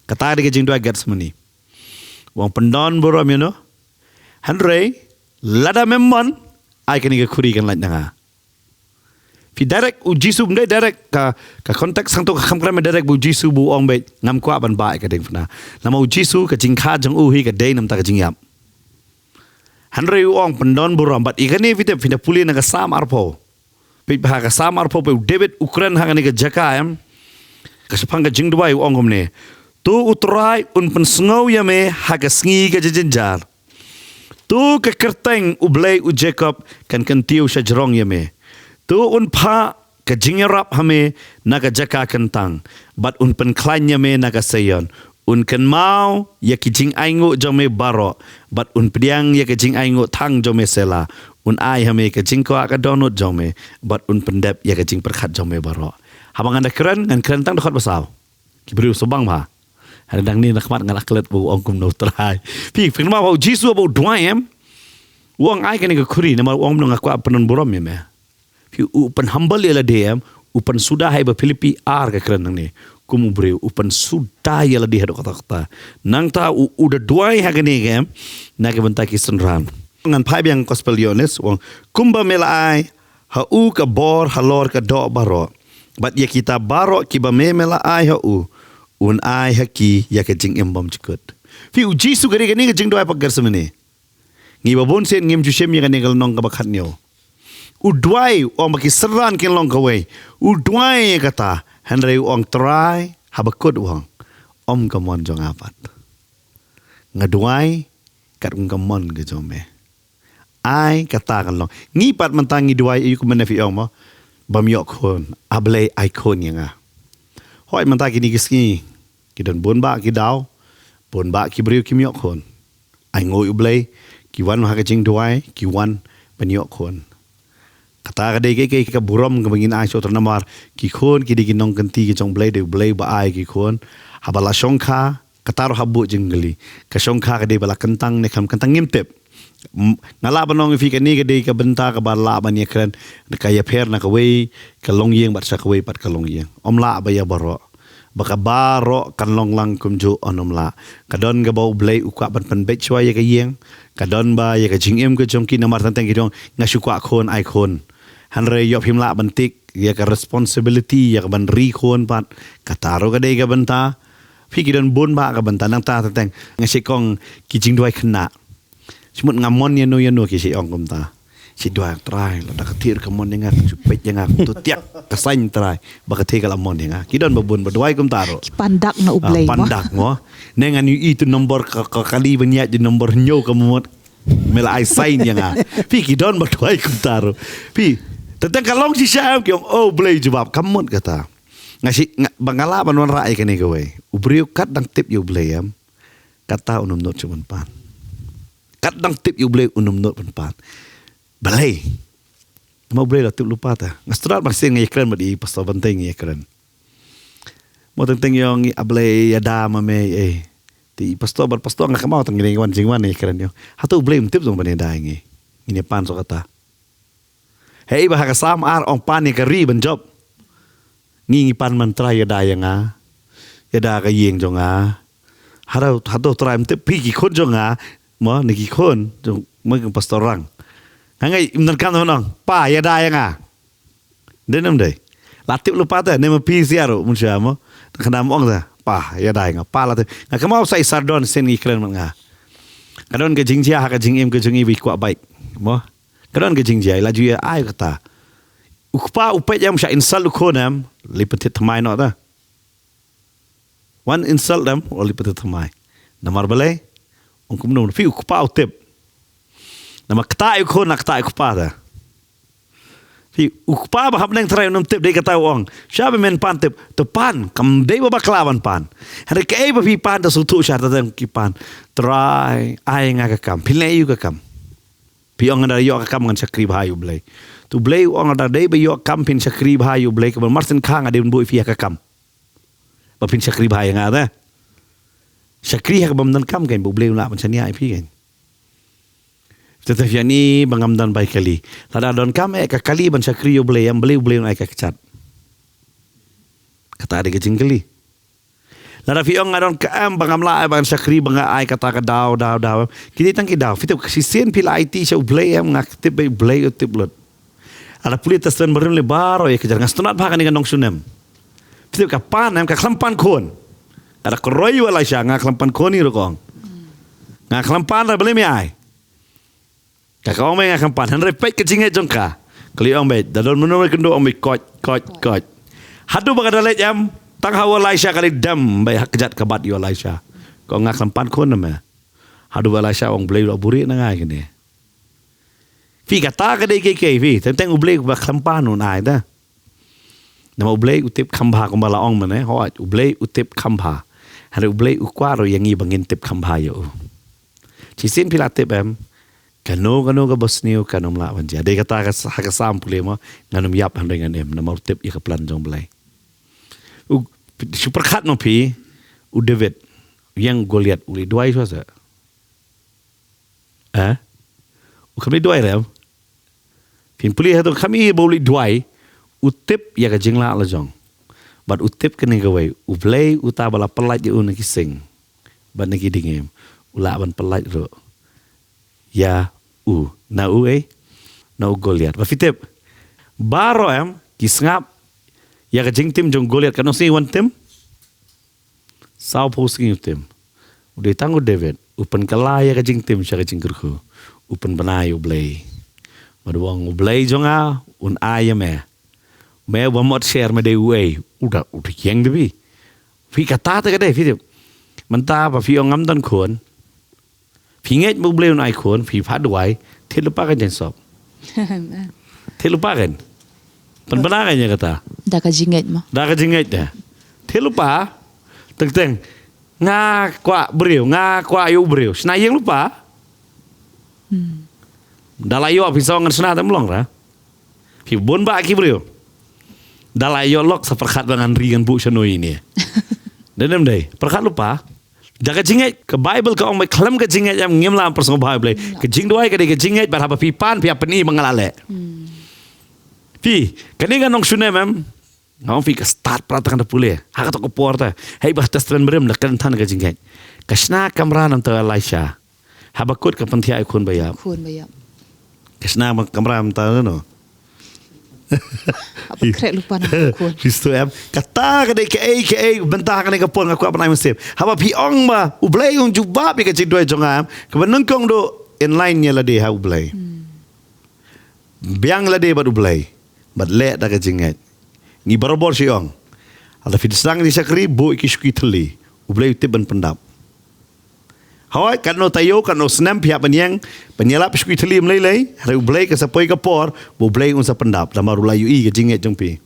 Kata dei ka jingduwai Gethsemane. U ong pyndon burom ïa no. Hynrei lada mem mon, ai kane ka khuri kan lait na nga. Phi, direct u Jisu, ym dei direct ka, ka context hangto ka kham kren direct ba u Jisu ba u ong beit ngam kwah ban bah ïa ka diengphna. Namar u Jisu ka jingkha jong u hi ka dei namar ka jingïap. Hynrei u ong pyndon burom, bad ïa kane phi te, phin da pule na ka Salm arphew. Peit bha ka Salm arphew, peit u David u kren ha kane ka jaka em. Ka shaphang ka jingduwai u ong kumne, To u Trai un pynsngew ïa me ha ka sngi ka jingjynjar. To ka kyrteng u Blei u Jakob kan kyntiew shajrong ïa me. To un phah ka jingïarap ha me na ka jaka kyntang, bad un pynkhlaiñ ïa me na ka Seion. Un kynmaw ïa ki jingainguh jong me baroh, bad un pdiang ïa ka jingainguh thang jong me. Sela. Un ai ha me ka jingkwah ka dohnud jong me, bad un pyndep ïa ka jingpyrkhat jong me baroh. Haba ngan da kren, ngan kren tang dkhot ba saw. Ki briew sngewbang bha. Hynrei nangne na khmat nga la klet ba u ong kumno u Trai. Phi, phi kynmaw ba u Jisu ba u duwai em, u ong ai kane ka khuri, namar u ong, nga kwah pyndon burom ïa me. Phi, u pynhumble ïa lade em, U pynsuda ha i ba Philippi ar ka kren nangne. Kum u briew, u pynsuda ïa lade haduh katta katta. Nangta u, u da duwai ha kane ka em, na ka bynta ki synran. Ngan phai biang Gospel Ïoannis, u ong, kumba me la ai ha u ka bor halor ka doh baroh. Bad ïa kita baroh kiba me me la ai ha u, un ai ha ki ïa ka jingim bymjukut. Phi, u Jisu ka dei kane ka jingduwai pat Gethsemane. Ngi ba bun sien ngim ju shim ïa kane ka lynnong kaba khathynñiew. U duwai, u ong ba ki synran kin long kawei. U duwai ïa kata, hynrei u ong Trai, haba kut u ong, ym ka mon jong nga pat. Nga duwai, katkum ka mon ka jong me. Ai kata kan long. Ngi pat mynta ngi duwai aïu kumne phi ong mo. Bym ïoh khun, A Blei ai khun ïa nga. Hooid mynta kine ki sngi, ki don bun bah ki daw, bun bah ki briew kim ïoh khun. Ai nguh ïa U Blei, ki wan ha ka jingduwai, ki wan ban ïoh khun. Kata ka dei ka, ka, ka burom kaba ngin ai shuh namar ki khun ki dei ki nongkynti ki jong U Blei, dei U Blei ba ai ki khun. Haba la shongkha, kata ruh hap buh jingkylli. Ka shongkha ka dei ba la kyntang ne kam kyntang ngim tip. M-, nga lah ban ong ïa phi kane ka dei ka bynta kaba lah ban ïakren, ka ïapher na kawei ka longïing bad sha kawei pat ka longïing. Ym lah ba ïa baroh. Ba ka baroh kan long lang kumjuh, ym lah. Ka don kaba U Blei u kwah ban pynbeit shuwa ïa ka ïing. Ka don ba ïa ka jingim ka jong ki namar teng teng ki ong nga shu kwah khun ai khun. Hynrei ïoh phim lah ban tik ïa ka responsibility ïa ka ban ri khun pat. Kata ruh ka dei ka bynta. Phi, ki don bun bah ka bynta, nangta teng teng nga shu ong ki jingduwai khynnah. Shu mut nga mon ïa no ïa no ki shu ong kumta. Shu duwai Trai, lada ka thied ka mon ïa nga, ka shu peit ïa nga, to tiak ka sign Trai ba ka thied ka la mon ïa nga. Ki don ba bun ba duwai kumta ruh. Ki pan dak na U Blei, ah, pan dak mo. Ne ngan ïohi tu nombor ka, ka kali ban ïaid tu nombor hynñiew ka mut. Me la ai sign ïa nga. Phi, ki don ba duwai kumta ruh. Phi, teng teng ka long shisha em ki ong, oh Blei jubab, ka mut kata. Nga shu, nga, ba nga lah ban wanrah ïa kane kawei. U briew kat dang tip ïa U Blei em. Kata un ym nud shuh ban pan. Kat dang tip ïa U Blei un ym nud ban pan. Balei? Namar U Blei la tip lypa te. Nga sdang ba sien nga ïakren bad i Pastor Banteng ïakren. Mo teng teng ïa ong A Blei ïada ma me, eh. Te i pastor bad pastor nga kynmaw tang ngi wan jingwan ïakren ïa ong. Hato U Blei um tip jong ban ïada ïa ngi. Ngin ïa pan shuh kata. Hei ba ha ka Salm ar ong pan ïa ka ri ban jop. Ngi ngi pan man Trai ïada ïa nga. Ïada ka ïing jong nga. Hato, hato Trai um tip phi ki khun jong nga. Mo ne ki khun jong mo ki pastor Rang. Nga ngai im nan kam nong pa ïada ïa nga. Dei ne ym dei. La tip lypa te ne ma phi sia ruh mun sha mo. Khnang ym ong te pa ïada ïa nga pa la tip. Nga kynmaw sa i Sardon sien ngi kren mat nga. Ka don ka jingjia ha ka jingim ka jong i ba i kwah bike. Mo. Ka don ka jingjia, i la ju ïa ai kata. U kpa u peit ïa u sha insult u khun em, leit pynthied thymmai noh te. Wan insult em, u leit pynthied thymmai. Namar balei? Ong kumno, phi u kpa u tip. Namar kata ïa u khun, na kata ïa u kpa te. Phi u kpa ba hapdeng Trai un ym tip dei kata u ong. Sha ba men pan tip, to pan, kam dei ba bakla ban pan. Hynrei kaei ba phi pan, to sngewthuh sha ta teng ki pan. Trai, ai nga ka kam, phin leh ïa u ka kam. Phi ong nga da ïoh ka kam ngan shakri bha ïa U Blei. To U Blei u ong nga da dei ba ïoh kam phin shakri bha ïa U Blei kaba mar sien kha nga dei ban buh ïa phi ha ka kam. Ba phin shakri bha ïa nga te. Shakri ha kaba ym don kam kein ba U Blei u lah ban shaniah ïa phi kein. Te te phi ani ba ngam don bai kali. Lada don kam eh ka kali ban shakri ïa U Blei em balei U Blei un ai ka kjat. Kata dei ka jingkylli. Lada phi ong nga don ka em ba ngam lah ai ba ngan shakri ba nga ai kata ka daw, daw, daw. Ki dei tang ki daw. Phi tip shisien phi la aiti sha U Blei em nga tip ba U Blei u tip lut. Lada pule Testament Barim lei baroh ïa ka jar nga sngewtynnat bha kane ka nongshun em. Phi tip ka pan em ka khlem pan khun. Ka da kyroi ïa u Elisha nga khlem pan khun hi ruh ka ong. Nga khlem pan da balei me ai. Ka ka ong me nga khlem pan hynrei peit ka jingngeit jong ka. Ka la ong me da don mano me kynduh ong me koit koit koit. Haduh ba ka da leit em tang ha u Elisha ka leit dem me ha kjat ka bat ïa u Elisha. Ka ong nga khlem pan khun na me. Haduh ba Elisha ong Blei u la buhrieh na nga kine. Phi kata ka dei kei kei phi teng teng U Blei ba khlem pan un ai da. Namar U Blei u tip kham bha kumba la ong mynne hooid U Blei u tip kham bha. Hynrei U Blei u kwah ruh ïa ngi ba ngin tip kham bha ïa u. Shisien phi la tip em. Kano kano kaba sniew kan ym lah ban jia. Dei kata ka ha ka Salm pule mo ngan ym ïap hynrei ngan im namar u tip ïa ka plan jong U Blei. U shu pyrkhat mo phi u David u ïeng Goliath u leit duwai shuwa se. Eh? U kam leit duwai re em. Phin pule hato kam i ba u leit duwai. U tip ïa ka jinglah la jong. Bad u tip kane kawei, U Blei uta ba la pyllait ïa u na ki sing bad na ki dingim, u lah ban pyllait ruh ïa u na u, eh, na u Goliath. Ba phi tip, baroh em ki sngap ïa ka jingtim jong Goliath, katno sngi wan tim? Sawphew sngi u tim. U dei tang u David u pynkylla ïa ka jingtim sha ka jingkyrkhu. U pynbna ïa U Blei. Bad u ong, U Blei jong nga un ai ïa me. Me ba mut sher me dei uei? U da, u da ïeng da phi. Phi, kata te ka dei, phi tip. Mynta ba phi ong ngam don khun, phi ngeit ba U Blei un ai khun, phi phah duwai, thied lypa kan jaiñ sop. Thied lypa kan. Pynbna kan ïa kata. Da ka jingngeit mo. Da ka jingngeit da. Thied lypa. Teng teng. Nga kwah briew, nga kwah ïoh briew. Shna ïeng lypa. Da la ïoh phi sa ong ngan shna, tam long ra. Phi bun bah ki briew. Da la ïoh lok sa pyrkhat ba ngan ri ngan buh shano ïa ine. Dei ne em dei? Pyrkhat lypa. Da ka jingngeit, ka Baibl ka ong ba khlem ka jingngeit em ngim lah ban pynsngewbha ïa U Blei. Ka jingduwai ka dei ka jingngeit, bad haba phi pan phi hap pyni ba nga la leh. Phi, kane ka nongshun em em. Nga ong phi ka start para tang da pule. Ha kato ka por te. Hei ba Testament Barim la kren than ka jingngeit. Ka shna kamra namar Elisha. Haba kut ka pynthiah ïa khun ba ïap. Khun ba ïap. Ka shna kamra namar no. Haba khreh lypa na khun. Phi sngewthuh em. Kata ka dei kaei kaei bynta kane ka por nga kwah ban ai mynsiem. Haba phi ong ba U Blei un jubab ïa ka jingduwai jong nga em. Kaba nyngkong duh in line ïa lade ha U Blei. Biang lade bad U Blei. Bad leh da ka jingngeit. Ngi barabor shu ong, lada phi sdang ïa ki shakri, buh ïa ki sha ki thylli. U Blei u tip ban pyndap. Hooid, katno taïew, katno snem phi hap ban ïeng, ban ïalap sha ki thylli ym lei lei, hynrei U Blei ka sa poi ka por ba U Blei un sa pyndap. Namar u la ïohi ka jingngeit jong phi.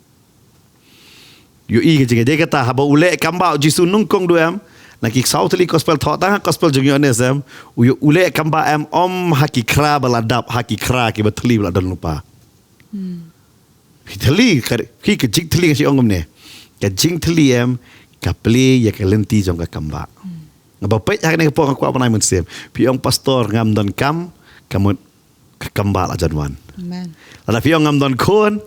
Ïohi ka jingngeit. Dei kata haba u leh kam ba U Jisu nyngkong duh em. Na ki saw tylli gospel, thoh tang ha gospel jong u Ïoannis em. U, u leh kam ba em, ym ha ki khra ba la dap, ha ki khra kiba thylli ba la don lypa. Ki thylli, ka, ki, ka jingthylli nga shu ong kumne. Ka jingthylli em ka plie ïa ka lynti jong ka kam ba. Nga ba peit ha kane ka por nga kwah ban ai mynsiem. Phi ong pastor ngam don kam, ka mut ka kam ba la jan wan. Amen. Lada phi ong ngam don khun,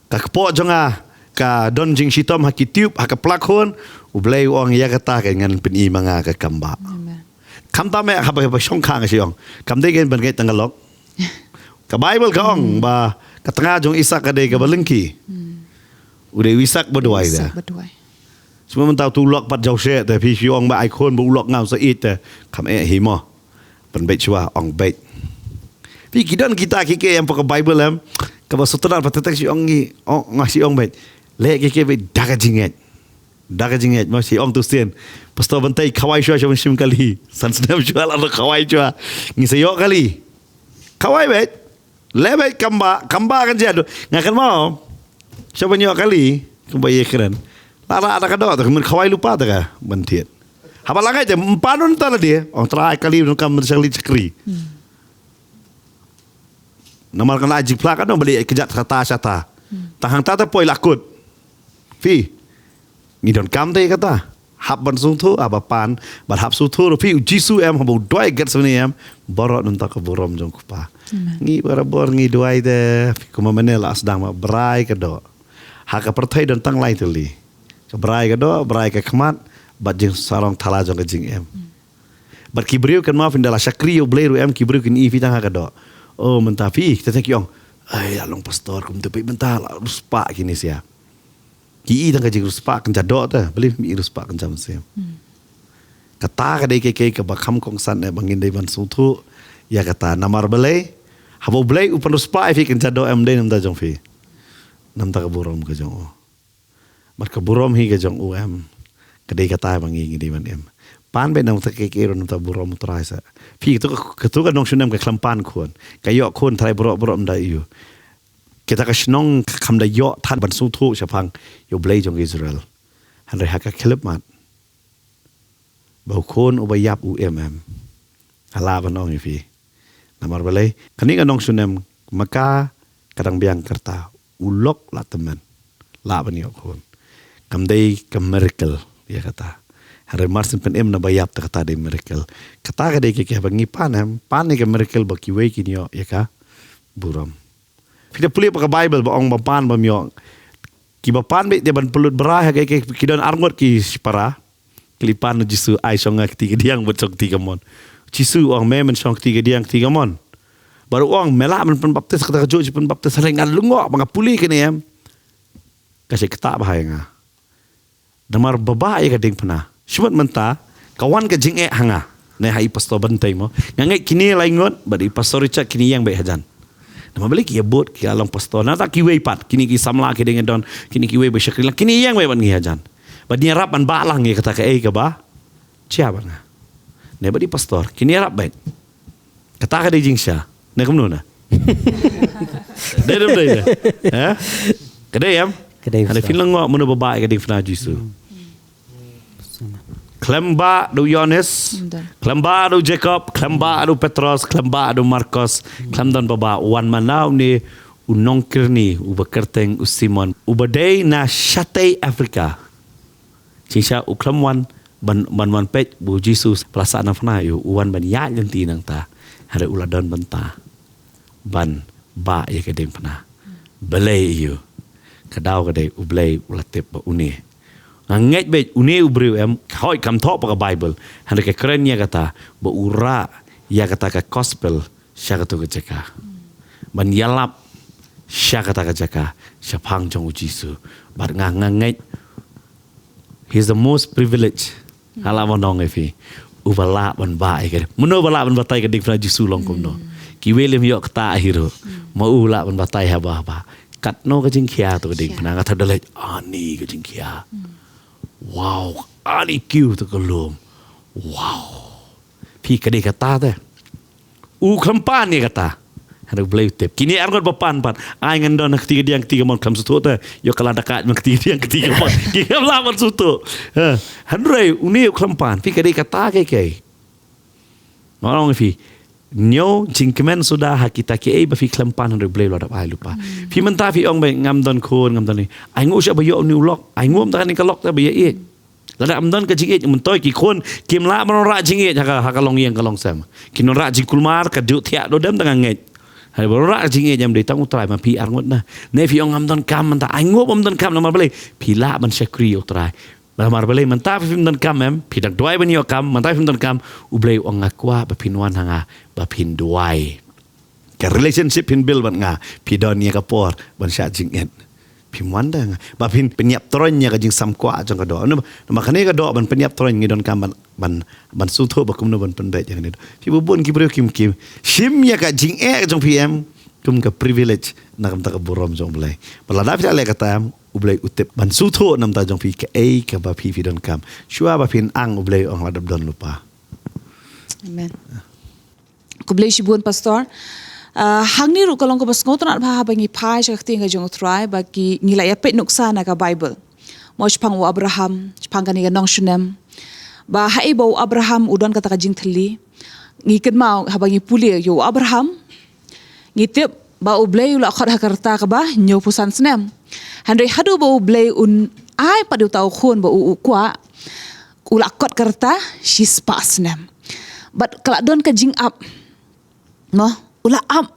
ka kpoh jong nga ka don jingshitom ha ki tube, ha ka plak khun, U Blei u ong ïa kata ka ngan pyni ma nga ka kam ba. Amen. Khamtam eh haba, haba shongkha nga shu ong. Kam dei kein ban ngeit tang ka lok. Ka Baibl ka ong ba ka tnga jong Isak ka dei kaba lyngkhi. U dei u Isak ba duwai da. Isak ba duwai. Sngewbha mynta uto u lok pat jaw seh te phi shu ong ba ai khun ba u lok ngam sa ïeit te. Kham eh hi mo. Pynbeit shuwa, ong beit. Phi, ki don kita ki, ki em, pok ka Baibl em. Kaba sutnar pat te shu ong ngi, ong, nga shu ong beit. Leh ki, ki beit da ka jingngeit. Da ka jingngeit, ma shu ong tu sien. Pastor Bantai khawai shuwa shuwa shim kali. San snem shuwa la khawai shuwa. Ngi sa ïoh kali. Khawai beit. Leh beit kam ba, kam ba kan jia. Nga kynmaw. Shuwa ban ïoh kali. Kumba ïa kren. La la da ka doh te, ka mut khawai lypa te ka ban thied. Haba la ngai te, ym pan un ta la de. Ong Trai kali, ong kam shakri shakri. Namar kan la jingphla ka dong ba dei ka jait kata shata. Tang hangta te poi la kut. Phi. Ngi donkam te kata. Hap ban sngewthuh, hap ban pan, bad hap sngewthuh, phi, U Jisu em, haba u duwai Gethsemane em, baroh namar ka burom jong u Kpa. Amen. Ngi barabor ngi duwai te, phi, kumba mynne la sdang ma, brai ka doh. Ha ka pyrthei don tang lai tylli. Ka brai ka doh, brai ka khmat, bad jingsarong thala jong ka jingim. Bad ki briew kynmaw phin da la shakri ïa U Blei ruh em, ki briew kin ïohi phi tang ha ka doh. Oh, mynta phi, kita te ki ong. Ai, la long pastor, kumta phi mynta la riewspah kine sia. Ki ïohi tang ka jingriewspah kynja doh te, balei phim ïohi riewspah kynja mynsiem. Kata ka dei ka, ka, kaba kham kongsan eh ba ngin dei ban sngewthuh ïa kata, namar balei, haba U Blei u pynriewspah ïa phi kynja doh em, dei namar jong phi. Namar ka burom ka jong u. Bad ka burom hi ka jong u em. Ka dei kata ba ngi, ngi dei ban im. Pan beit namar ka, ka, namar ka burom U Trai sa. Phi, katu ka, katu ka nongshun em ka khlem pan khun. Ka ïoh khun trai baroh baroh ym da ïoh. Kita ka shnong ka kham da ïoh than ban sngewthuh shaphang ïa U Blei jong Israel. Hynrei ha ka khyllipmat ba u khun uba ïap u im em. Nga lah ban ong ïa phi. Namar balei, kane ka nongshun em, ma ka ka dang biang ka rta, u lok la tymmen. Lah ban ïoh khun. Kam dei ka miracle ïa kata. Hynrei mar syn pynim naba ïap te kata dei miracle. Kata ka dei ka, ka ba ngi pan em, pan ïa ka miracle ba kiwei kin ïoh ïa ka burom. Phi da pule pa ka Bible ba ong ba pan ba miok. Ki ba pan beit de ban pynlut brai ha ki, ki, ki don arngut ki shipara. Ki li pan na Jisu, ai shong nga kti kadiang bad shong kti kamon. Jisu ong me men shong kti kadiang kti kamon. Bad u ong me lah men pynbaptis kata ka juh ji pynbaptis hynrei nga lyngngoh ba nga pule kane em. Ka shi kata ba hai nga. Namar ba ba ïa ka diengphna. Shimut mynta, ka wan ka jingeh ha nga. Ne ha i pastor Bantei mo. Nga ngeit kine lai ngut, bad i pastor Richard kine ïeng beit hajan. Namar balei ki ïa bud, ki ïa long pastor. Nata kiwei pat, kine ki samla ki dang ïa don, kine kiwei ba shakri lang, kine ïeng beit bad ngi hajan. Bad ngi ïarap ban bah lang ïa kata kaei kaba. Jia bad nga. Ne bad i pastor, kine ïarap beit. Kata ka dei jingshisha. Ne kumno na. Dei dei dei. Ha? Ka dei em? Ka dei. Hynrei phin lyngngoh mano ba ba ïa ka diengphna Jisu. Khlem ba da u Ïoannis, khlem ba da u Jakob, khlem ba da u Petros, khlem ba da u Markos, khlem don ba ba wan man na une u nongkyrni, uba kyrteng u Simon, uba dei na shatei Afrika. Jingshisha u khlem wan ban, ban wan peit ba u Jisu ba la sah na phna ïa u, u wan ban ïaid lynti nangta. Hynrei u la don bynta ban ba ïa ka diengphna. Balei ïa u? Ka daw ka dei U Blei u la tip ba une. Nga ngeit beit une u briew em, hooid kam thoh pa ka Bible. Hynrei ka kren ïa kata ba u rah ïa kata ka gospel sha kato ka jaka. Ban ïalap sha kata ka jaka shaphang jong u Jisu. Bad nga, nga ngeit he's the most privileged. Nga lah ban ong ïa phi. Uba lah ban ba ïa ka. Mano ba lah ban batai ka diengphna Jisu long kumno. Kiwei lem ïoh kata hi ruh. Ma u lah ban batai haba haba. Katno ka jingkhia to ka diengphna nga thaw da leit ani ka jingkhia. Wow, ani kiew to ka lum. Wow. Phi ka dei kata te. U khlem pan ïa kata. Hynrei U Blei u tip. Kine arngut ba pan pat. Ai ngan don ha kti kadiang kti kamon khlem sngewthuh te. Ïoh ka la da ka man kti kadiang kti kamon. Ki khlem lah ban sngewthuh. Ha. Hynrei une u khlem pan. Phi ka dei kata kei kei. Nga ong ïa phi. Ñiew jingkmen suda ha kita kiei ba phi khlem pan hynrei U Blei u la dap ai lypa. Phi mynta phi ong ba ngam don khun ngam don ni. Ai nguh sha ba ïoh une u lok. Ai nguh mynta kane ka lok te ba ïa ïeit. Lada ym don ka jingïeit, myntoi ki khun kim lah ban wanrah jingïeit ha ka, ha ka longïing ka longsem. Kin wanrah jingkulmar, ka duh thiah duh dem tang ngeit. Hynrei ban wanrah jingïeit ym dei tang U Trai, ma phi arngut na. Ne phi ong ngam don kam mynta, ai nguh ba ym don kam namar balei? Phi lah ban shakri ïa U Trai. Namar balei mynta phim don kam em, phi dang duwai ban ïoh kam, mynta phim don kam, U Blei u ong nga kwah ba phin wan ha nga, ba phin duwai. Ka relationship phin build bad nga, phi don ïa ka por ban shah jingit. Phim wan da nga. Ba phin pynïap tyrwa ïa ka jingsam kwah jong ka doh. Namar kane ka doh ban pynïap tyrwa ngi donkam ban, ban, ban sngewthuh ba kumno ban pynbeit ïa kane doh. Phi ba bun ki briew kim, kim shim ïa ka jingeh jong phi em kum ka privilege na ka bynta ka burom jong U Blei. Ba lada phi la leh kata em, U Blei u tip ban sngewthuh na ka bynta jong phi kaei kaba phi, phi donkam. Shuwa ba phin ang U Blei u ong la dep don lypa. Amen. Khublei shibun, Pastor. Ah, hangne ruh ka long kaba sngewtynnat bha haba ngi phai sha ka ktien ka jong U Trai, ba ki, ngi la ïa peit nuksa na ka Bible. Mo shaphang u Abraham, shaphang kane ka nongshun snem. Ba haei ba u Abraham u don kata ka jingthylli. Ngi kynmaw haba ngi pule ïa u Abraham. Ngi tip ba U Blei u la khot ha ka rta kaba hynñiewphew san snem. Hynrei haduh ba U Blei un ai pat ïa uta u khun ba u, u kwah. U la kot ka rta shispah snem. Bad ka la don ka jingap. Mo, u la ap.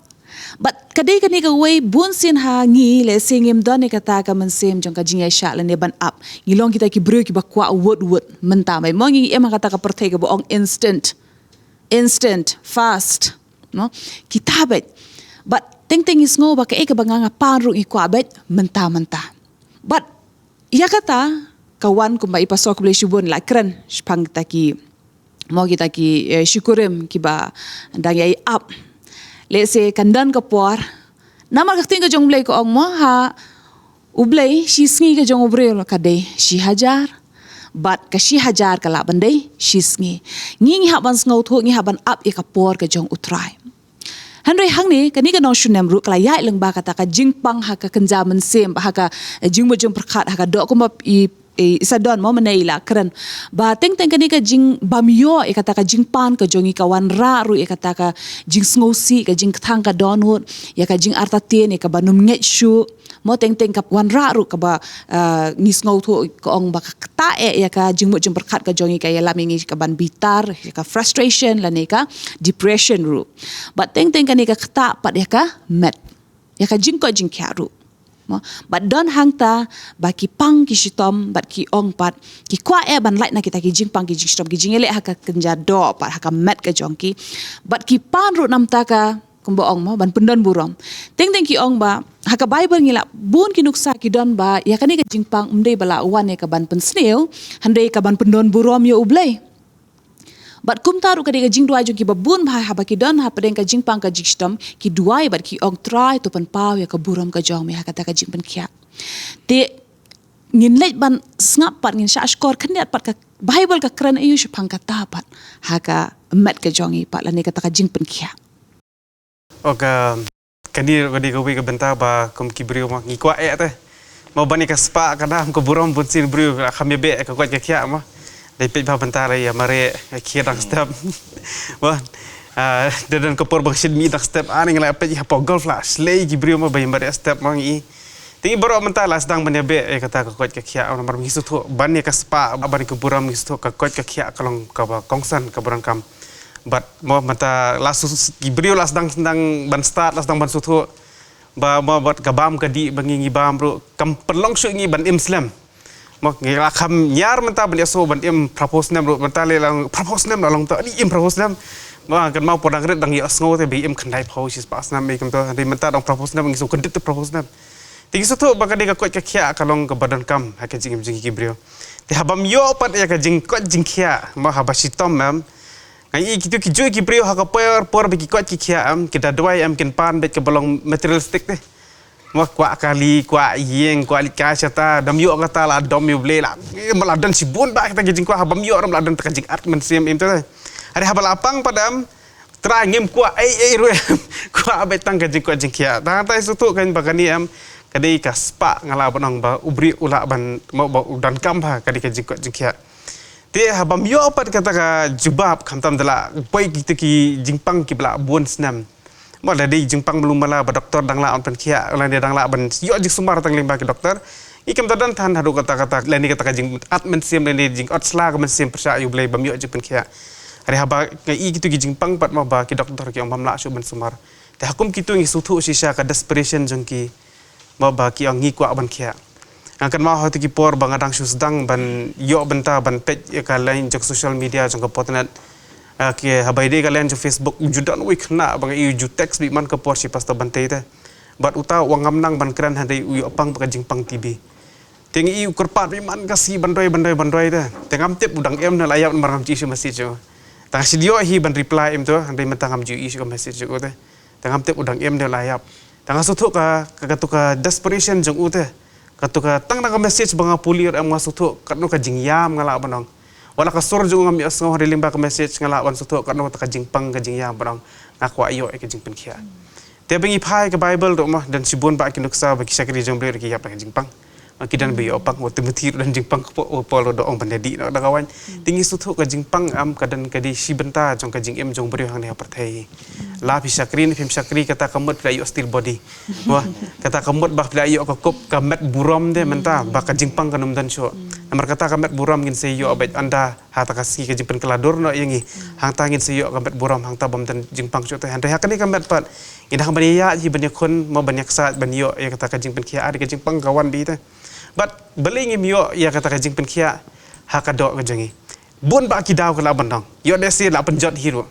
Bad ka dei kane kawei bun sien ha ngi lehse ngim don ïa kata ka mynsiem jong ka jingïaishah lane ban ap. Ngi long kita ki briew kiba kwah wut wut mynta. Mo ngi im ha kata ka pyrthei kaba ong instant. Instant, fast. Mo, kita beit. Bad teng teng ngi sngew ba kaei kaba nga nga pan ruh ngi kwah beit mynta mynta. Bad ïa kata ka wan kumba i Pastor khublei shibun la kren shaphang kita ki, mo kita ki, eh, shikurim kiba dang ïai ap. Lehse kan don ka por. Namar ka ktien ka jong U Blei ka ong mo ha U Blei shi sngi ka jong u briew ka dei shi hajar. Bad ka shi hajar ka lah ban dei shi sngi. Ngi ngi hap ban sngewthuh, ngi hap ban ap ïa ka por ka jong U Trai. Hynrei hangne, kane ka nongshun snem ruh ka la ïaid lyngba kata ka jingpang ha ka kynja mynsiem, ha ka, eh, jingmut jingpyrkhat, ha ka doh kumba i, i, i Sadon mo mynne i la kren. Ba teng teng kane ka jingbym ïoh ïa kata ka jingpan ka jong ngi ka wanrah ruh ïa kata ka jingsngewsih, ka jingkthang ka dohnud, ïa ka jingartatien, ïa kaba nym ngeit shuh. Mo teng teng ka wanrah ruh kaba, ah, ngi sngewthuh ka ong ba ka ktah eh ïa ka jingmut jingpyrkhat ka jong ngi, ka ïalam ïa ngi ka ban bitar, ïa ka frustration lane ka depression ruh. Bad teng teng kane ka ktah pat ïa ka met. ïa ka jingkoit jingkhiah ruh. Mo, bad don hangta ba ki pang ki shitom, bad ki ong pat, ki kwah eh ban lait na kita ki jingpang ki jingshitom, ki jingïaleh ha ka kynja doh pat, ha ka met ka jong ki. Bad ki pan ruh namar ka, kumba ong mo, ban pyndon burom. Teng teng ki ong ba, ha ka Bible ngi lah bun ki nuksa ki don ba, ïa kane ka jingpang ym dei ba lah wan ïa ka ban pynsniew, hynrei ka ban pyndon burom ïa U Blei. Bad kumta ruh ka dei ka jingduwai jong ki ba bun bha, haba ki don hapdeng ka jingpang ka jingshitom, ki duwai bad ki ong, Trai, to pynpaw ïa ka burom ka jong me ha kata ka jingpynkhiah. Te ngin leit ban sngap pat, ngin shah shkor khyndiat pat, ka Bible ka kren aïu shaphang kata pat, ha ka met ka jong ngi pat, lane kata ka jingpynkhiah. Ok, kane ruh ka dei kawei ka bynta ba kum ki briew mo ngi kwah eh te. Mo ban ïa ka spah ka dam ka burom, bunsien briew ka kham ïa beh ka koit ka khiah mo. Dei peit bha bynta la ïa mareh, ïa khie dang step. Mo, ah, da don ka por ba ka shit mi dang step, ani nga la peit hapoh golf la shlei ki briew mo ba ïa mareh step mo ngi. Te ngi baroh mynta la sdang ban ïa beh ïa kata ka koit ka khiah, namar ngi sngewthuh ban ïa ka spah, ban ïa ka burom ngi sngewthuh ka koit ka khiah ka long kaba kongsan kaba donkam. Bad mo mynta la su, ki briew la sdang, sdang ban start, la sdang ban sngewthuh ba mo bad ka bam ka dih ba ngi ngi bam ruh kam pynlong shuh ngi ban im slem. Mo ngi la kham ñiar mynta ban ïa shu ban im phraphew snem ruh, mynta lei la phraphew snem la long to, ani im phraphew snem. Mo kan mo por dang rit dang ïa sngew te ba im khyndai phew shispah snem, i kam to, hynrei mynta dang phraphew snem ngi shu kyndit te phraphew snem. Te ngi sngewthuh ba ka dei ka koit ka khiah ka long kaba donkam ha ka jingim jong ki briew. Te haba ym ïoh pat ïa ka jingkoit jingkhiah, mo haba shitom em, nga i kito ki juh ki briew ha ka por, por ba ki koit ki khiah em, ki da duwai em, kin pan beit kaba long materialistic te. Mo kwah kali, kwah ïing, kwah leit kai shata, da ym ïoh kata la dom ïa U Blei la. Em la don shibun bah kita ki jingkwah, haba ym ïoh ruh la don ta ka jingat mynsiem im te. Hynrei haba la pang pat em, Trai, ngim kwah ei ei ruh em. Kwah beit tang ka jingkoit jingkhiah. Tang tai sngewthuh kan ba kane em, ka dei ka spah, nga lah ban ong ba u briew u lah ban, mo ba u donkam bha ka dei ka jingkoit jingkhiah. Te haba ym ïoh pat kata ka jubab, khamtam da la poi kita ki jingpang kiba la bun snem. Mo lada dei jingpang malu mala ba doktor dang lah ban pynkhiah, lane dang lah ban ïoh jingsumar tang lyngba ki doktor. Ngi kam da don than haduh kata, kata, lane kata ka jingat mynsiem, lane jingot sla ka mynsiem pyrshah ïa U Blei ba ym ïoh jingpynkhiah. Hynrei haba nga i kito ki jingpang pat mo ba ki doktor ki ong ba ym lah shuh ban sumar. Te ha kum kito ngi sngewthuh shisha ka desperation jong ki, mo ba ki ong ngi kwah ban khiah. Nga kynmaw ha kito ki por ba nga dang shu sdang ban ïoh bynta ban peit ïa ka line jong social media jong ka Potnet. Ah, ki haba ïadei ka line jong Facebook, ju don uwei u khynnah ba nga i u ju text beit man ka por sha i Pastor Bantei te. Bad uta u ong ngam nang ban kren hynrei u ïoh pang bad ka jingpang T B. Te nga i u kyrpad beit man ka sngi ban duwai, ban duwai, ban duwai te. Te ngam tip u dang em ne la ïap namar ngam ju i shuh message jong u. Tang shu ïoh hi ban reply im to, hynrei mynta ngam ju i shuh ka message jong u te. Te ngam tip u dang em ne la ïap. Te nga sngewthuh ka, ka, katu ka desperation jong u te. Katu ka tang na ka message ba nga pule ruh em nga sngewthuh katno ka jingïam nga lah ban ong. Wat la ka sur jong u ngam ïohsngew hynrei lyngba ka message nga lah ban sngewthuh katno kata ka jingpang ka jingïam ban ong. Nga kwah ïoh ïa ka jingpynkhiah. Te ba ngi phai ka Bible ruh mo, don shibun bah ki nuksa ba ki shakri jong U Blei ruh ki ïap da ka jingpang. Ki don ba ïoh pang, u Timothi ruh don jingpang, ka Paul ruh da ong ban ïadih noh da ka waiñ. Te ngi sngewthuh ka jingpang em ka don ka dei shi bynta jong ka jingim jong u briew hangne ha pyrthei. La phi shakri ne phim shakri, kata ka mut phi la ïoh steel body. Wah, kata ka mut ba phi la ïoh ka kup ka met burom de mynta, ba ka jingpang kan ym don shuh. Namar kata ka met burom ngin sa ïoh beit ynda ha ta ka sngi ka jingpynkylla dur noh ïa ngi. Hangta ngin sa ïoh ka met burom, hangta bym don jingpang shuh te. Hynrei ha kane ka met pat, ngi dang ban ïa ïaid hi ban ïakhun, mo ban ïaksaid, ban ïoh ïa kata ka jingpynkhiah, ïa ka jingpang ka wan beit te. Bad balei ngim ïoh ïa kata ka jingpynkhiah ha ka doh ka jong ngi. Bun bah ki daw ka lah ban ong. Ïoh dei shi lah pynjot hi ruh.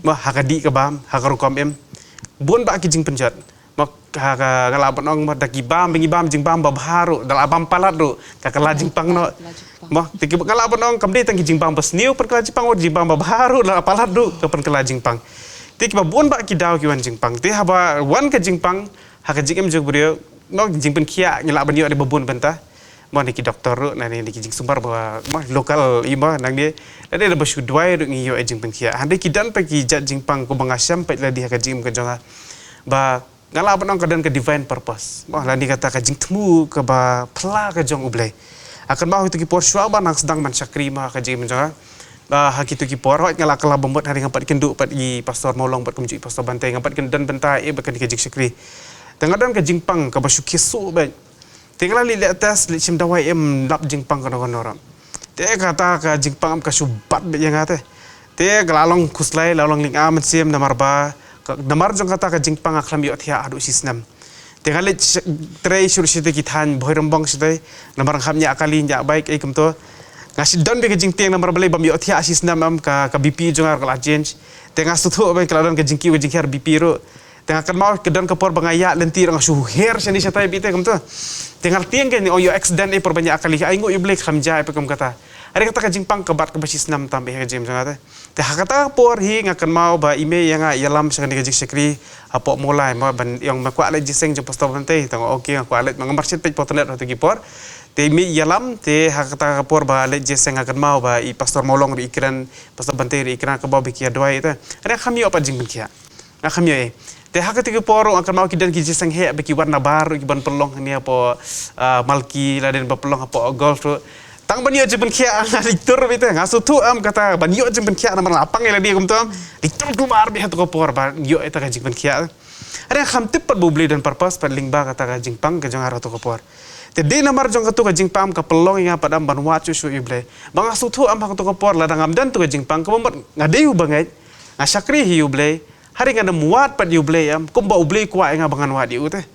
Mo ha ka dih ka bam, ha ka rukom im. Bun bah ki jingpynjot. Mo ha ka, nga lah ban ong mo da ki bam, ba ngi bam jingbam ba bha ruh, da la bam palat ruh, ka kylla jingpang noh. Mo te ki, nga lah ban ong kam dei tang ki jingbam ba sniew pynkylla jingpang, wat jingbam ba bha ruh, da la palat ruh ka pynkylla jingpang. Te kiba bun bah ki daw ki wan jingpang. Te haba wan ka jingpang ha ka jingim jong u briew, mo jingpynkhiah ngi lah ban ïoh dei ba bun bynta. Mo na ki doktor ruh, na ki jingsumar ba mo local i mo nangne. Lane da ba shu duwai ruh ngi ïoh ïa jingpynkhiah. Hynrei ki don pat ki jait jingpang, kumba nga shem pat lade ha ka jingim ka jong nga. Ba nga lah ban ong ka don ka divine purpose. Mo lane kata ka jingthmu kaba phylla ka jong U Blei. Nga kynmaw ha kito ki por shuwa ba nga dang sdang ban shakri mo ha ka jingim jong nga. Ah, ha kito ki por, hooid nga lah kylla bamut, hynrei ngam pat kynduh pat i Pastor Mawlong bad kumjuh i Pastor Bantei, ngam pat kyndon bynta ïa ba kane ka jingshakri. Te nga don ka jingpang kaba shu kiew shuh beit. Te nga la leit leh test, leit shim dawai, em lap jingpang kano kano ruh. Te kata ka jingpang em ka shu bat beit ïa nga te. Te nga la long khuslai, la long lynga mynsiem namar ba, ka, namar jong kata ka jingpang nga khlem ïoh thiah haduh shi snem. Te nga leit sh-, trei shuh shuh te ki thaiñ Bhoirymbong shuh te. Namar nga kham ñiah kali, ñiah bike ei kumto. Nga shu don beit ka jingtieng namar balei bym ïohthiah shi snem em, ka, ka B P jong nga ruh ka la change. Te nga sngewthuh ba ka la don ka jingkiew ka jinghiar B P ruh. Te nga kynmaw ka don ka por ba nga ïaid lynti ruh nga shu her shane shatai beit te kumto. Te nga la tieng kein, oh, ïoh accident ei por ba ñiah kali, ai nguh ïa U Blei, khlem jia ei por kum kata. Hynrei kata ka jingpang ka bat kaba shi snem tam beit ha ka jingim jong nga te. Te ha kata ka por hi nga kynmaw ba i mei ïa nga ïalam sha kane ka jingshakri hapoh Mawlai, mo, ban ïong, ma kwah leit jingïaseng jong Pastor Bantei, te nga ong, okay, nga kwah leit, ma nga mar shet peit portnet ha kito ki por. Te i mei ïalam, te ha kata ka por ba leit jingïaseng nga kynmaw ba i Pastor Mawlong ruh i kren, Pastor Bantei ruh i kren, ka ba ki ïa duwai te. Hynrei kham ïoh pat jingpynkhiah. Nga kham ïoh ei. Te ha kata ki por ruh nga kynmaw ki don ki jingïaseng heh ba ki wan na bar ruh ki ban pynlong hangne hapoh, ah, Malki, lane ban pynlong hapoh Golf ruh. Tang ban ïoh jingpynkhiah, nga leit tur beit te. Nga sngewthuh em kata ban ïoh jingpynkhiah namar nga la pang ïa lade kumto. Leit tur kumar beit ha kata ka por ban ïoh ïa kata ka jingpynkhiah. Hynrei nga kham tip pat ba U Blei don purpose pat lyngba kata ka jingpang ka jong nga ha kata ka por. Te dei namar jong kata ka jingpang ka pynlong ïa nga pat em ban wad shuh shuh ïa U Blei. Ba nga sngewthuh em ha kata ka por lada ngam don kata ka jingpang, kaba mut nga dei u bangeit, nga shakri hi ïa U Blei. Hynrei ngan ym wad pat ïa U Blei em, kumba U Blei u kwah ïa nga ba ngan wad ïa u te.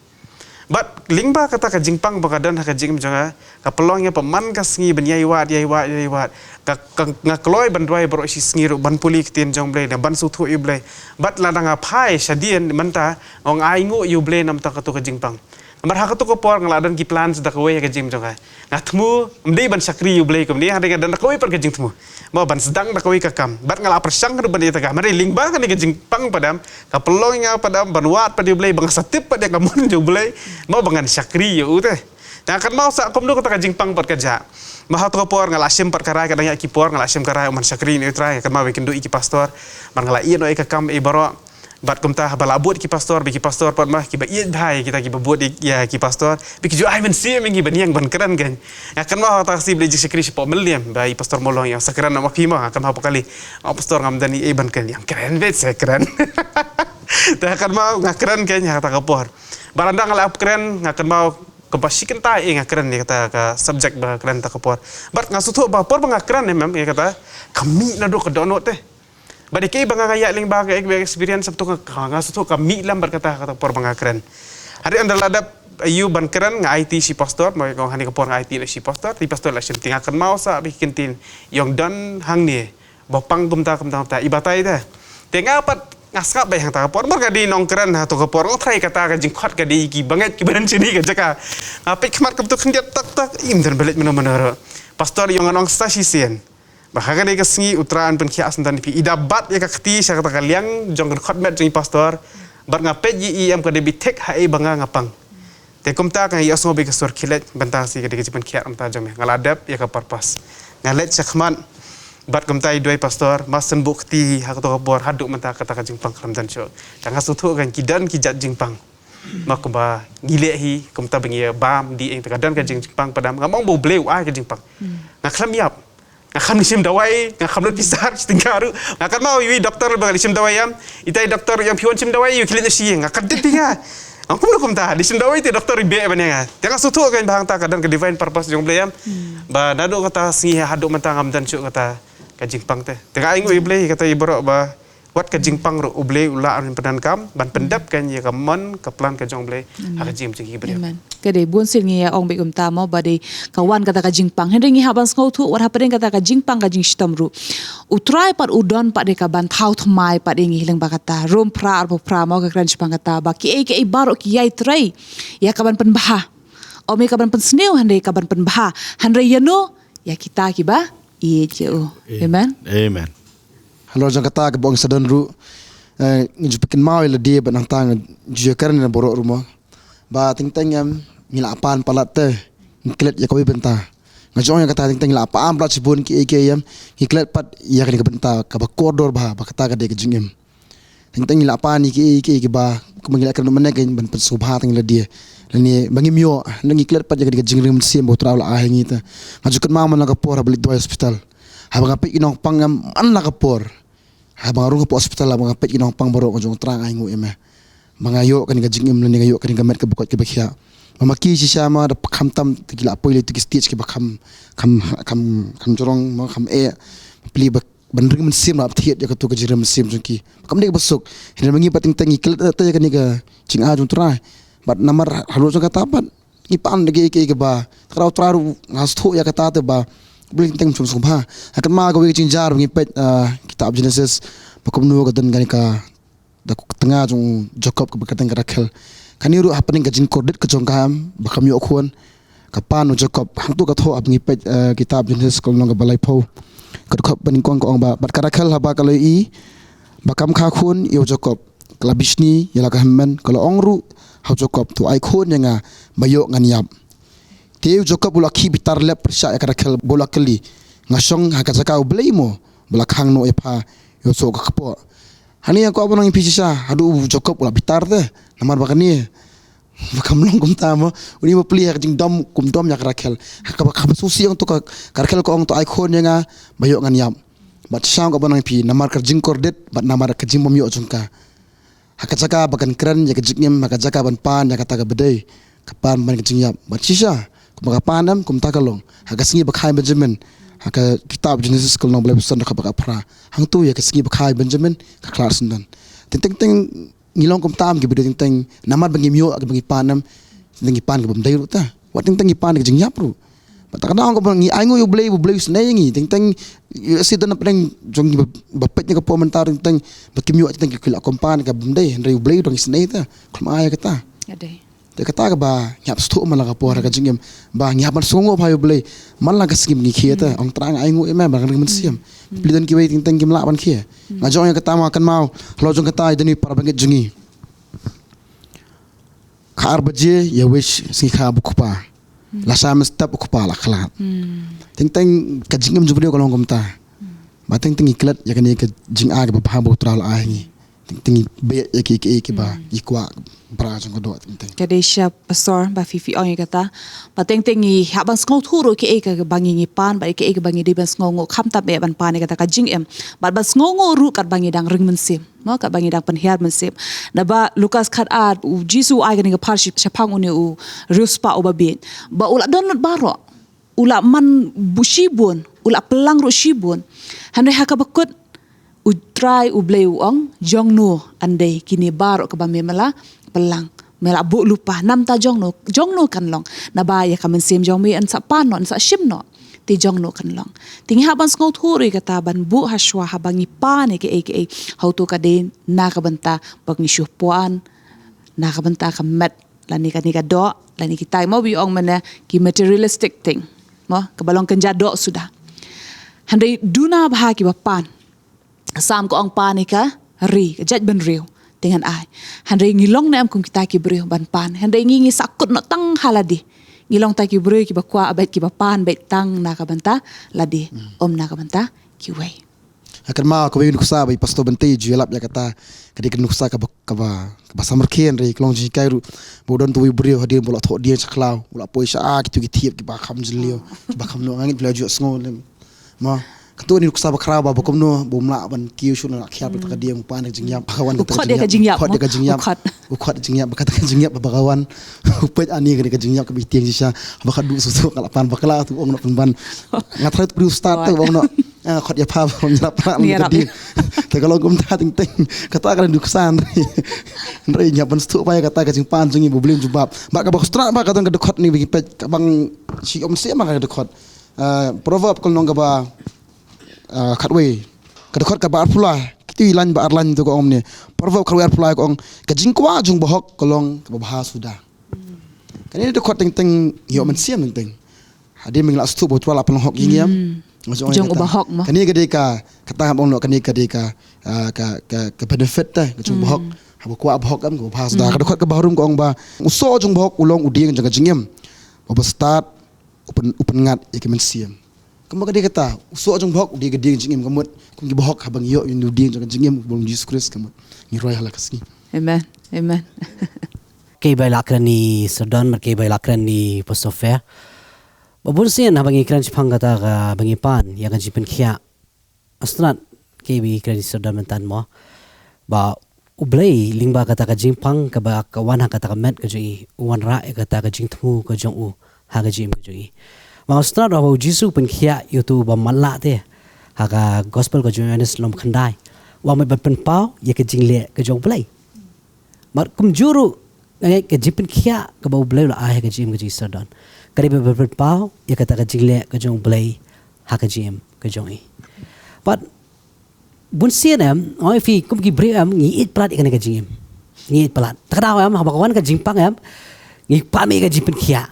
Bad lyngba kata ka jingpang ba ka don ha ka jingim jong nga, ka pynlong ïa nga pat man ka sngi ban ïai wad, ïai wad, ïai wad. Ka, ka, nga kloi ban duwai baroh shi sngi ruh, ban pule ktien jong U Blei, ban sngewthuh ïa U Blei. Bad lada nga phai shadien mynta, nga ong ai nguh ïa U Blei namar kata ka jingpang. Namar ha kata ka por nga la don ki plans da kawei ha ka jingim jong nga. Nga thmu, ym dei ban shakri ïa U Blei kumne, hynrei nga don da kawei pat ka jingthmu. Mo, ban sdang da kawei ka kam. Bad nga la pyrshang ruh ban ïa kata ka kam. Hynrei lyngba kane ka jingpang pat em, ka pynlong ïa nga pat em ban wad pat ïa U Blei, ba nga sa tip pat ïa ka mon jong U Blei. Mo, ba ngan shakri ïa u te. Te nga kynmaw sa kumno kata ka jingpang pat ka jah. Mo, ha kata ka por nga la shim pat ka rai, ka dang ïa ki por nga la shim ka rai, oh, ngan shakri ïa U Trai, nga kynmaw ba ïakynduh ïa ki pastor. Namar nga la ïeh noh ïa ka kam ei baroh. Bad kumta haba la bud ki pastor, bad ki pastor pat mo kiba ïeit bha ïa kita kiba bud ïa, ïa ki pastor. Bad ki ju ai mynsiem ïa ngi ban ïeng ban kren kein. Nga kynmaw ha kata ka sngi ba leit jingshakri shapoh Mylliem, ba i Pastor Mawlong ïa nga, sa kren noh ma phi mo, nga kynmaw ha phi kali. Oh, Pastor, ngam don ei ban kren, ïa nga kren beit, sa kren. Te nga kynmaw nga kren kein ha kata ka por. Bad ynda nga la ap kren, nga kynmaw kaba shi kynta ei nga kren ïa kata ka subject ba kren ha kata ka por. Bad nga sngewthuh ba por ba nga kren, em, em, ïa kata, ka mih naduh ka dohnud te. Bad ïa kaei ba nga ïaid lyngba, ka, ka experience, sabtu nga, nga sngewthuh ka mih lem bad kata, kata por ba nga kren. Hynrei ynda la dep aïu ban kren, nga aiti sha i pastor, mo, nga ong hangne ka por nga aiti noh sha i pastor, te i pastor la shim, te nga kynmaw sa ba ki ktien ïong don hangne, ba pang kumta, kumta, kumta, i batai te. Te nga pat nga sngap bha hangta ka por, namar nga dei nongkren ha kata ka por, nga ong trai kata ka jingkhot ka dei ki bangeit kiba don shane ka jaka. Nga peit khmat kumta khyndiat tak tak, im, don ba leit mano mano ruh. Pastor ïong, nga ong sa shisien. Ba ha kane ka sngi U Trai un pynkhiah syndon ïa phi. I da bat ïa ka kti sha kata ka liang jong ka dkhot met jong i pastor. Bad nga peit ïa i, em, ka dei beit thik ha ei ba nga nga pang. Te kumta ka ïohsngew beit ka sur khie leit, bynta shi ka dei ka jingpynkhiah mynta jong me. Nga la dep ïa ka purpose. Nga leit sha khmat. Bad kumta i duwai pastor, ma sngewbha kti ha kato ka por haduh mynta kata ka jingpang ka lam don shuh. Te nga sngewthuh kein ki don ki jait jingpang. Ma kumba ngi leh hi, kumta ba ngi bam, dih ïing, te ka don ka jingpang pat em. Nga mong ba U Blei u ai ka jingpang. Nga khlem ïap. Nga khlem leit shim dawai, nga khlem leit pisa shi tyngka ruh. Nga kynmaw ïa i doktor ba nga leit shim dawai ïa. Ita i doktor ïa, phi wan shim dawai ïa, khie leit noh shi ïing. Nga kyndiat ïa nga. Nga kumno kumta, leit shim dawai te doktor i beh ban ïa nga. Te nga sngewthuh kein ba hangta ka don ka divine purpose jong U Blei ïa. Ba naduh kata sngi haduh mynta ngam don shuh kata ka jingpang te. Te nga ai nguh ïa U Blei kata i baroh ba wat ka jingpang ruh U Blei u lah ban pyndonkam, ban pyndep kein ïa ka mon, ka plan ka jong U Blei ha ka jingim jong ki briew. Amen. Ka dei bun sien ngi ïa ong beit kumta mo ba dei ka wan kata ka jingpang. Hynrei ngi hap ban sngewthuh wat hapdeng kata ka jingpang ka jingshitom ruh U Trai pat u don pat de kaban thaw thymmai pat de ngi hi lyngba kata. Rom phra arphew phra mo ka kren shaphang kata ba kiei kiei baroh ki ïai trei ïa kaban pynbha. Ym ïa kaban pynsniew hynrei kaban pynbha. Hynrei ïano? Ïa kita kiba ïeit ïa u. Amen. Amen. Halor jong kata kaba ong sa don ruh, eh, ngi ju pynkynmaw ïa lade bad nangta ngi ju ïa kren ïa baroh ruh mo. Ba teng teng em ngi la pan palat te ngi klet ïa kawei bynta. Nga ju ong ïa kata teng teng ngi la pan palat shibun kiei kiei em ngi klet pat ïa kane ka bynta kaba kordor bha ba kata ka dei ka jingim. Teng teng ngi la pan ïa kiei kiei kiba kumba ngi la kren mynne kein ban pynsngewbha tang ïa lade. Lane ba ngim ïoh, ngi klet pat ïa kane ka jingring mynsiem ba U Trai u la ai ha ngi te. Nga ju kynmaw man la ka por haba leit duwai hospital. Haba nga peit ki nongpang em man la ka por. Haba nga rung hapoh hospital haba nga peit ki nongpang baroh nga ju ong Trai nga ai nguh ïa me. Ba nga ïoh kane ka jingim lane nga ïoh kane ka met kaba koit kaba khiah. Ba ma ki shisha ma da kham tam te ki la poi leit ki stage kiba kham, kham, kham, kham jrong ma kham eh. Pli ba ban ring mynsiem la thied ïa kato ka jingring mynsiem jong ki. Kam dei kaba suk. Hynrei ma ngi pat teng teng ngi klet te ïa kane ka jingai jong U Trai. Bad namar halor jong kata pat ngi pan da kiei kiei kiba, te ka daw Trai ruh nga sngewthuh ïa kata te ba U Blei teng teng um shong sngewbha. Ha kane ka wei ka jingjia ba ngi peit, ah, kitab Genesis, ba kumno ka don kane ka, da ka tnga jong u Jakob kaba kyrteng ka Rakhel. Kane ruh hapdeng ka jingkordit ka jong ka, em, ba kam ïoh khun, ka pan u Jakob. Hangto ka thoh haba ngi peit, eh, kitab Genesis ka lynnong kaba laiphew, ka dkhot ba nyngkong ka ong ba, bad ka Rakhel haba ka la ïohi ba kam kha khun ïa u Jakob, ka la bishni ïa la ka hynmen, ka la ong ruh ha u Jakob, to ai khun ïa nga ba ïoh ngan ïap. Te u Jakob u la khie bitar lep pyrshah ïa ka Rakhel bad u la kylli, nga shong ha ka jaka U Blei mo ba la khang noh ïa pha ïa u soh ka kpoh? Hangne nga kwah ban ong ïa phi shisha, haduh u Jakob u la bitar te, namar ba kane ba kam long kumta mo. Une u bapli ha ka jingdom, kum dom ïa ka Rakhel. Ha kaba, kaba sngewsih ong to ka, ka Rakhel ka ong to ai khun ïa nga ba ïoh ngan ïap. Bad shisha nga kwah ban ong ïa phi, namar ka jingkordit bad namar ka jingbymïoh jong ka, ha ka jaka ba kan kren ïa ka jingim, ha ka jaka ban pan ïa kata kaba dei, ka pan ban ka jingïap. Bad shisha kumba ka pan em, kumta ka long. Ha ka sngi ba kha ïa Benjamin, ha ka kitab Genesis ka lynnong ba laiphew san dkhot ba khatphra, hangto ïa ka sngi ba kha ïa Benjamin ka khlad syndon. Teng teng teng ngi long kumta em, ki briew teng teng, namar ba ngim ïoh kaba ngi pan em, teng teng ngi pan kaba ym dei ruh te. Wat teng teng ngi pan ka jingïap ruh. Bad ta ka daw kaba ngi ainguh ïa U Blei, U Blei u isynei ïa ngi. Teng teng ïa si don hapdeng jong ngi ba, ba peit na ka por mynta teng teng ba kim ïoh, teng teng ki la kum pan kaba ym dei, hynrei U Blei u dang isynei te. Khlem ai ïa kata. Ïa dei. Te kata kaba ngi hap sngewthuh man la ka por ha ka jingim, ba ngi hap ban sngewnguh bha ïa U Blei man la ka sngi ba ngi khie te. Ong Trai nga ainguh ïa me ba nga ring mynsiem. Bapli don kiwei teng teng kim lah ban khie. Nga jong ïa kata ma kynmaw, halor jong kata ïa dei ni para bangeit jong ngi. Ka ar baje ïa wei sngi kha ba u kpa. La shah mynstep u kpa la khlad. Teng teng ka jingim jong u briew ka long kumta. Ba teng teng ngi klet ïa kane ka jingai kaba bha ba U Trai u la ai ngi. Teng teng ngi beh ïa ki, ki, kiba ngi kwah, bra jong ka doh teng teng. Ka dei shisha pastor ba phi phi ong ïa kata. Ba teng teng ngi hap ban sngewthuh ruh kiei kiei kaba ngi ngi pan, bad kiei kiei kaba ngi dei ban sngewnguh, khamtam eh ban pan ïa kata ka jingim. Bad ban sngewnguh ruh katba ngi dang ring mynsiem. Mo, katba ngi dang pynhiar mynsiem. Naba Lukas khatar, u Jisu u ai kane ka phar shi-, shaphang une u riewspah uba bieit. Ba u la don lut baroh. U la man bu-, shibun, u la pynlang ruh shibun. Hynrei ha kaba kut U Trai U Blei u ong, jong no yn dei kine baroh kaba me, me la pynlang. Me la buh lypa, namar ta jong no, jong no kan long. Naba ïa ka mynsiem jong me yn sa pan noh, yn sa shim noh. Te jong no kan long. Te ngi hap ban sngewthuh ruh ïa kata, ban buh ha shuwa haba ngi pan ïa kiei kiei. Hato ka dei na ka bynta ba ngi shu pan, na ka bynta ka met, lane kane ka doh, lane kitai mo ba ong mynne ki materialistic thing. Mo, kaba long kynja doh suda. Hynrei duna bha kiba pan. Salm ka ong pan ïa ka ri, ka jaitbynriew. Te ngan ai. Hynrei ngi long ne em kum kita ki briew ban pan? Hynrei ngi ngi sa kut noh tang ha lade. Ngi long ta ki briew kiba kwah beit, kiba pan beit tang na ka bynta lade. Ym na ka bynta kiwei. Ha kane ma kawei ka nuksa ba i Pastor Bynta i ju ïalap ïa kata, ka dei ka nuksa kaba, kaba, kaba samrkhie, hynrei ka long jinghikai ruh. Ba u don uwei u briew hadien ba u la thoh dieng sha khlaw, u la poi sha kitu ki thiep kiba kham jylliew, kiba kham noh, nga ngeit phi la ju sngew lem. Ma, katu ka dei ka nuksa ba khraw ba, ba kumno ba um lah ban kiew shuh, la khiar bad kata ka dieng, u pan ïa ka jingïap. Bhagwan, u khot ïa ka jingïap, u khot ïa ka jingïap. U khot ïa ka jingïap, ba kata ka jingïap ba Bhagwan u peit, ani ka dei ka jingïap kaba i tieng shisha. Ba ka duh suk suk, ka la pan bakla, tu ong noh pynban. Nga tharai tu briew start tu ong noh. Ah, khot ïa pha, ba ong ïarap pha, ïarap. Te ka long kumta teng teng. Kata ka dei ka nuksa, hynrei, hynrei ngi hap ban sngewthuh ba ïa kata ka jingpan jong ngi ba U Blei um jubab. Ba kaba khustra ba ka don ka dkhot ni ba ngi peit, kaba ngi shu ym sngewthuh ma ka dkhot. Ah, Proverb ka lynnong kaba, ah, khatwei, ka dkhot kaba arphew lai, kito ki lain ba ar lain tu ka ong kumne. Proverb khatwei arphew lai ka ong, ka jingkwah jong u bahok ka long kaba bha suda. Kane ka dkhot teng teng ïoh mynsiem teng teng. Hadien ba ngi la sngewthuh ba U Trai u la pynlong hok ïa ngi, em. Jong u bahok mo. Kane ka dei ka, kata ba ong noh, kane ka dei ka, ah, ka, ka, ka benefit te ka jong u bahok. Haba kwah bahok, em, kaba bha suda. Ka dkhot kaba harum ka ong ba, u soh jong u bahok u long u dieng jong ka jingim. Ba haba stad u pyn, u pynngat ïa ka mynsiem. Kumba ka dei kata, u soh jong u bahok u dei ka dieng jingim, ka mut kum ki bahok haba ngi ïoh ïa u dieng jong ka jingim, u long Jisu Khrist, ka mut ngi roi ha la ka sngi. Amen. Amen. Kaei ba i la kren i Sir Don bad kaei ba i la kren i Pastor Fair. Ba bun sien haba ngi kren shaphang kata kaba ngi pan ïa ka jingpynkhiah. Asnat, kaei ba i kren i Sir Don mynta mo. Ba U Blei lyngba kata ka jingpang kaba ka wan ha kata ka met ka jong i, u wanrah ïa kata ka jingthmu ka jong u ha ka jingim ka jong i. Ba asnat, haba U Jisu u pynkhiah ïa uto uba matlah te ha ka gospel ka jong u Ïoannis lynnong khyndai, u ong mut ban pynpaw ïa ka jingleh ka jong U Blei. Bad kumjuh ruh Nga ngeit ka jingpynkhiah kaba U Blei u la ai ha ka jingim ka jong i Sardon ka dei ba pynpaw ïa kata ka jingleh ka jong U Blei ha ka jingim ka jong i. Bad bun sien em, nga ong ïa phi kum ki briew em, ngi ïeit palat ïa kane ka jingim. Ngi ïeit palat. Te ka daw em, haba ka wan ka jingpang em, ngi pah mih ïa ka jingpynkhiah.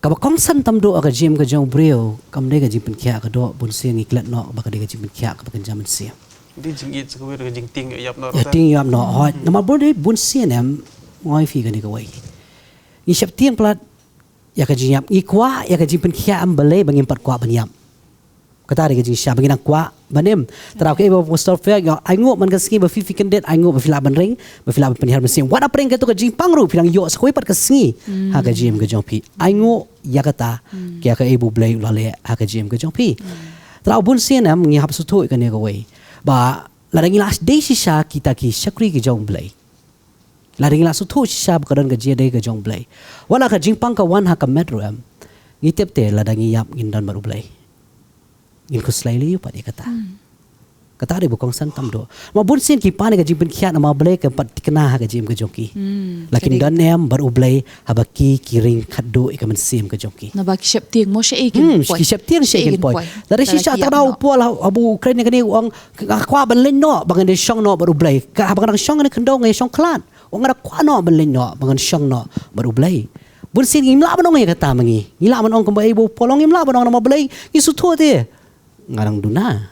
Kaba kongsan tam duh ha ka jingim ka jong u briew kam dei ka jingpynkhiah ka doh, bun sien ngi klet noh ba ka dei ka jingpynkhiah kaba kynja mynsiem. Dei jingïeit sa kawei ka jingtieng ïap noh. Ïa, tieng ïap noh, hooid. Namar bun dei bun sien em, nga ong ïa phi kane kawei. Ngi sheptieng palat ïa ka jingïap, ngi kwah ïa ka jingpynkhiah em balei ba ngim pat kwah ban ïap. Kata dei ka jingshisha ba ngi dang kwah ban im. Te daw kaei ba u Apostol Paul u ong, ainguh man ka sngi ba phi, phi kyndit, ainguh ba phi lah ban ring, ba phi lah ban pynhiar mynsiem. Wat hapdeng kato ka jingpang ruh phi dang ïoh sa kawei pat ka sngi ha ka jingim ka jong phi. Ainguh ïa kata, ïa kaei ba U Blei u la leh ha ka jingim ka jong phi. Te daw bun sien em ngi hap sngewthuh ïa kane kawei, ba lada ngi la dei shisha kita ki shakri ki jong U Blei, lada ngi la sngewthuh shisha ba ka don ka jingïadei ka jong U Blei, wat la ka jingpang ka wan ha ka met ruh em, ngi tip te lada ngi ïap ngin don bad U Blei. Ngin khuslai lei pat ïa kata. Kata dei ba kongsan tam duh. Namar bun sien ki pan ïa ka jingpynkhiah namar balei kam pat thikna ha ka jingim ka jong ki. La kin don em bad U Blei haba ki, ki ring khatduh ïa ka mynsiem ka jong ki. Naba ki sheptieng mo shaei kin poi. Hmm, ki sheptieng shaei kin poi. Lada shisha, te daw u Paul haba u kren ïa kane u ong, nga kwah ban leit noh ba ngan da shong noh bad U Blei. Ka haba nga dang shong ha kane ka khyndew nga ïa shong khlad. U ong nga da kwah noh ban leit noh ba ngan shong noh bad U Blei. Bun sien ngim lah ban ong ïa kata ma ngi. Ngi lah ban ong kumba ei ba u Paul u ong, ngim lah ban ong namar balei, ngi sngewthuh te nga dang duna.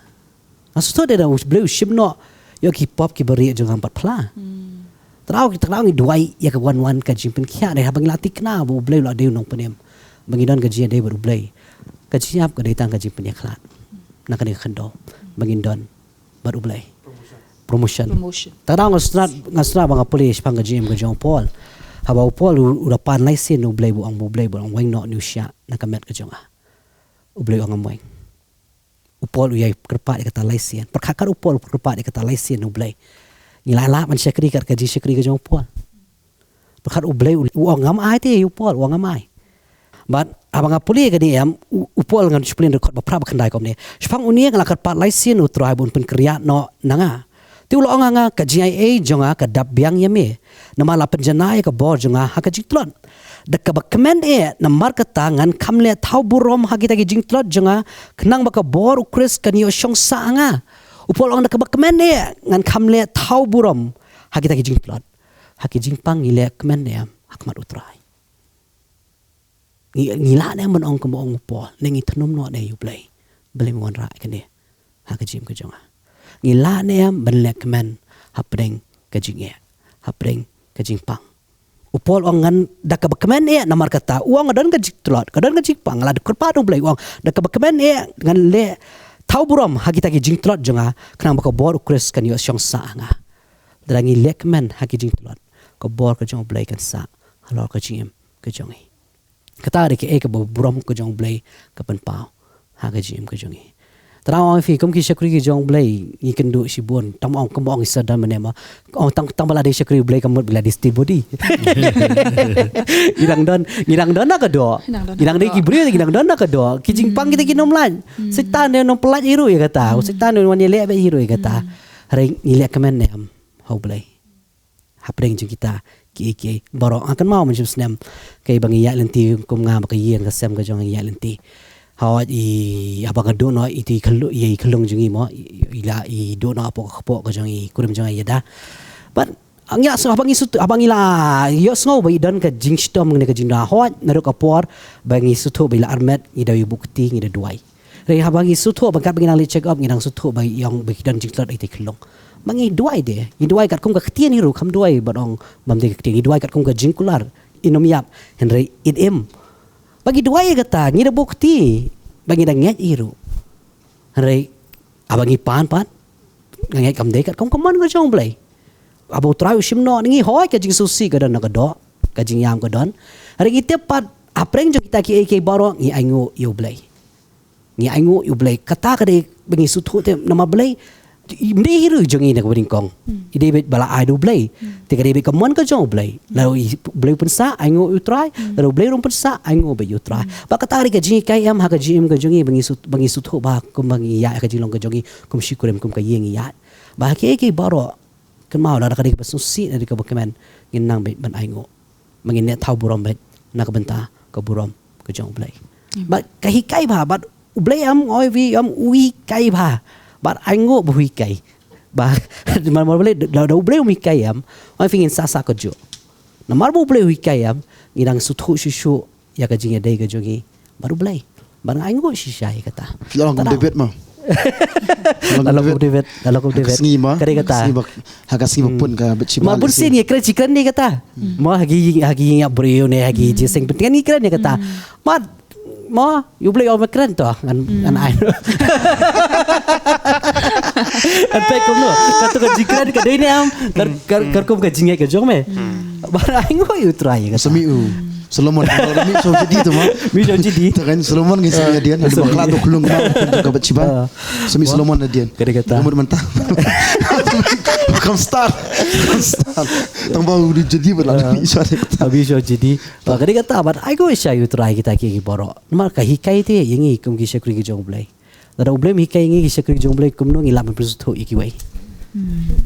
Nga sngewthuh te da U Blei u shim noh ïa ki pop kiba rieh jong nga, ngam pat phla. Te daw, te daw ngi duwai ïa ka wan wan ka jingpynkhiah, dei haba ngi la thikna ba U Blei u la dei u nongpynim, ba ngi don ka jingïadei bad U Blei. Ka jingïap ka dei tang ka jingpynïakhlad na kane ka khyndew ba ngin don bad U Blei. Promotion. Promotion. Te daw nga sngewtynnat, nga sngewtynnat ba nga pule shaphang ka jingim ka jong u Paul. Haba u Paul u, u da pan lai sien na U Blei, ba u ong, ba U Blei, ba u ong weng noh, ne u shah na ka met ka jong nga. U Blei u ong ngam weng. U Paul u ïai kyrpad ïa kata lai sien. Pyrkhat kat u Paul u kyrpad ïa kata lai sien na U Blei. Ngi la lah ban shakri kat ka jingshakri ka jong u Paul? Pyrkhat U Blei u, u ong ngam ai te, u Paul u ong ngam ai. Bad haba nga pule ïa kane em, u, u Paul, ngan shu pule na dkhot ba phra ba khyndai kumne. Shaphang une nga la kyrpad lai sien na U Trai ba un pynkyrïah noh na nga. Te u la ong ha nga, ka jingaiei jong nga ka dap biang ïa me, namar la pynjanai ïa ka bor jong nga ha ka jingtlot. Da kaba kmen eh, namar kata ngan kham leh thaw burom ha kita ki jingtlot jong nga, khnang ba ka bor U Khrist kan ïoh shong sah ha nga. U Paul u ong da kaba kmen eh ngan kham leh thaw burom ha kita ki jingtlot. Ha ki jingpang ngi leh kmen ne em ha khmat U Trai? Ngi, ngi lah ne em ban ong kumba ong u Paul, ne ngi thnum noh ne ïa U Blei, balei me wanrah ïa kane ha ka jingim ka jong nga? Ngi lah ne em ban leh kmen hapdeng ka jingeh, hapdeng ka jingpang? U Paul u ong ngan, da kaba kmen eh, namar kata u ong nga don ka jingtlot, ka don ka jingpang, la da kyrpad U Blei, u ong da kaba kmen eh ngan leh thaw burom ha kita ki jingtlot jong nga, khnang ba ka bor U Khrist kan ïoh shong sah ha nga. Lada ngi leh kmen ha ki jingtlot, ka bor ka jong U Blei kan sah halor ka jingim ka jong ngi. Kata dei kaei kaba burom ka jong U Blei ka pynpaw ha ka jingim ka jong ngi. Te daw ong ïa phi, kum ki shakri ki jong U Blei ngi kynduh shibun, tang ong, kumba ong i Sardon mynne mo. Ong tang, tang ba la dei shakri U Blei ka mut ba la dei steady body. Ngi dang don, ngi dang don na ka doh. Ngi dang dei ki briew, ngi dang don na ka doh. Ki jingpang kita kim lait. Soitan u nongpyllait hi ruh ïa kata. Soitan u wan ïaleh bad hi ruh ïa kata. Hynrei ngi leh kmen ne em ha U Blei hapdeng jong kita kiei kiei baroh? Nga kynmaw mynshwa snem, kaei ba ngi ïaid lynti, kum nga bad ka ïing ka sem ka jong nga ngi ïaid lynti. Hooid, i, haba nga duh noh ïa i khyllung, ïa i khyllung jong ngi mo, i, i la, i duh noh hapoh ka kpoh ka jong i kurim jong nga, i ïada. Bad ngi la, haba ngi sngewthuh, haba ngi la ïohsngew ba i don ka jingshitom ne ka jingduna, hooid, naduh ka por ba ngi sngewthuh ba i la armet, ngi da ïa buh kti, ngi da duwai. Hynrei haba ngi sngewthuh ba katba ngi nang leit check up, ngi nang sngewthuh ba i ong ba ki don jingtlot ha kita ki khyllung. Ba ngi duwai de, ngi duwai katkum ka ktien hi ruh, kam duwai ban ong bym dei ka ktien, ngi duwai katkum ka jingkular. Im ïap, hynrei it im. Ba ngi duwai ïa kata, ngi da buh kti, ba ngi da ngeit hi ruh. Hynrei haba ngi pan pat, nga ngeit kam dei katkum ka mon ka jong U Blei. Haba U Trai u shim noh na ngi, hooid, ka jingsngewsih ka don na ka doh, ka jingïam ka don. Hynrei ngi tip pat, hapdeng jong kita kiei kiei baroh ngi ainguh ïa U Blei. Ngi ainguh ïa U Blei. Kata ka dei ba ngi sngewthuh te, namar balei? Ym dei hi ruh jong ngi na kaba nyngkong. I dei beit ba la ai da U Blei. Te ka dei beit ka mon ka jong U Blei. Lada U Blei u pynsah, ainguh ïa U Trai. Lada U Blei ruh um pynsah, ainguh beit ïa U Trai. Bad kata ka dei ka jinghikai em ha ka jingim ka jong ngi, ba ngi sngewthuh, ba ngi sngewthuh ba kumba ngi ïaid ha ka jinglong ka jong ngi, kum shi kurim, kum ka ïing ngi ïaid. Ba ha kiei kiei baroh kynmaw, lada ka dei kaba sngewsih, lada dei kaba kmen, ngin nang beit ban ainguh. Ba ngin neh thaw burom beit na ka bynta ka burom ka jong U Blei. Bad ka hikai bha, bad U Blei em, oi, phi em, u hikai bha. Bad ainguh ba u hikai. Ba, namar U Blei, lada U Blei um hikai em, oi, phi, ngin sah sah kajuh. Namar ba U Blei u hikai em, ngi dang sngewthuh shuh shuh ïa ka jingïadei ka jong ngi bad U Blei. Bad nga ainguh shisha ïa kata. Phi la long kum David ma. La long kum David, la long kum David. Ha ka sngi ma. Ka dei kata. Ha ka sngi ba, ha ka sngi ba pun ka Bathsheba. Ma bun sien ngi kren, ngi kren ïa kata. Ma ha ki, ha ki ïing ïap briew ne, ha ki jingïaseng bynta ngi kren ïa kata. Ma, ma, U Blei u ong ba kren to, ngan, ngan ai. Ngan peit kumno. Kato ka jingkren ka dei ne em, ka, ka, ka kum ka jingngeit ka jong me. Bad ainguh ïa U Trai ïa kata. Semi u. Solomon, mih sha u jidi tu ma. Mih sha u jidi. Tu kan Solomon ngi semi hadien, hadi bakla tu khulung ma, tu ka Bathsheba. Semi Solomon hadien. Ka dei kata. Ka mut mynta. Kam start. Kam start. Tang ba u jidi bad la mih sha kata. Mih sha u jidi. Ka dei kata, bad ainguh shisha ïa U Trai kita ki baroh. Namar ka hikai te ïa ngi kum ki shakri ki jong U Blei. Lada U Blei um hikai ïa ngi ki shakri jong U Blei, kumno ngi lah ban pynsngewthuh ïa kiwei.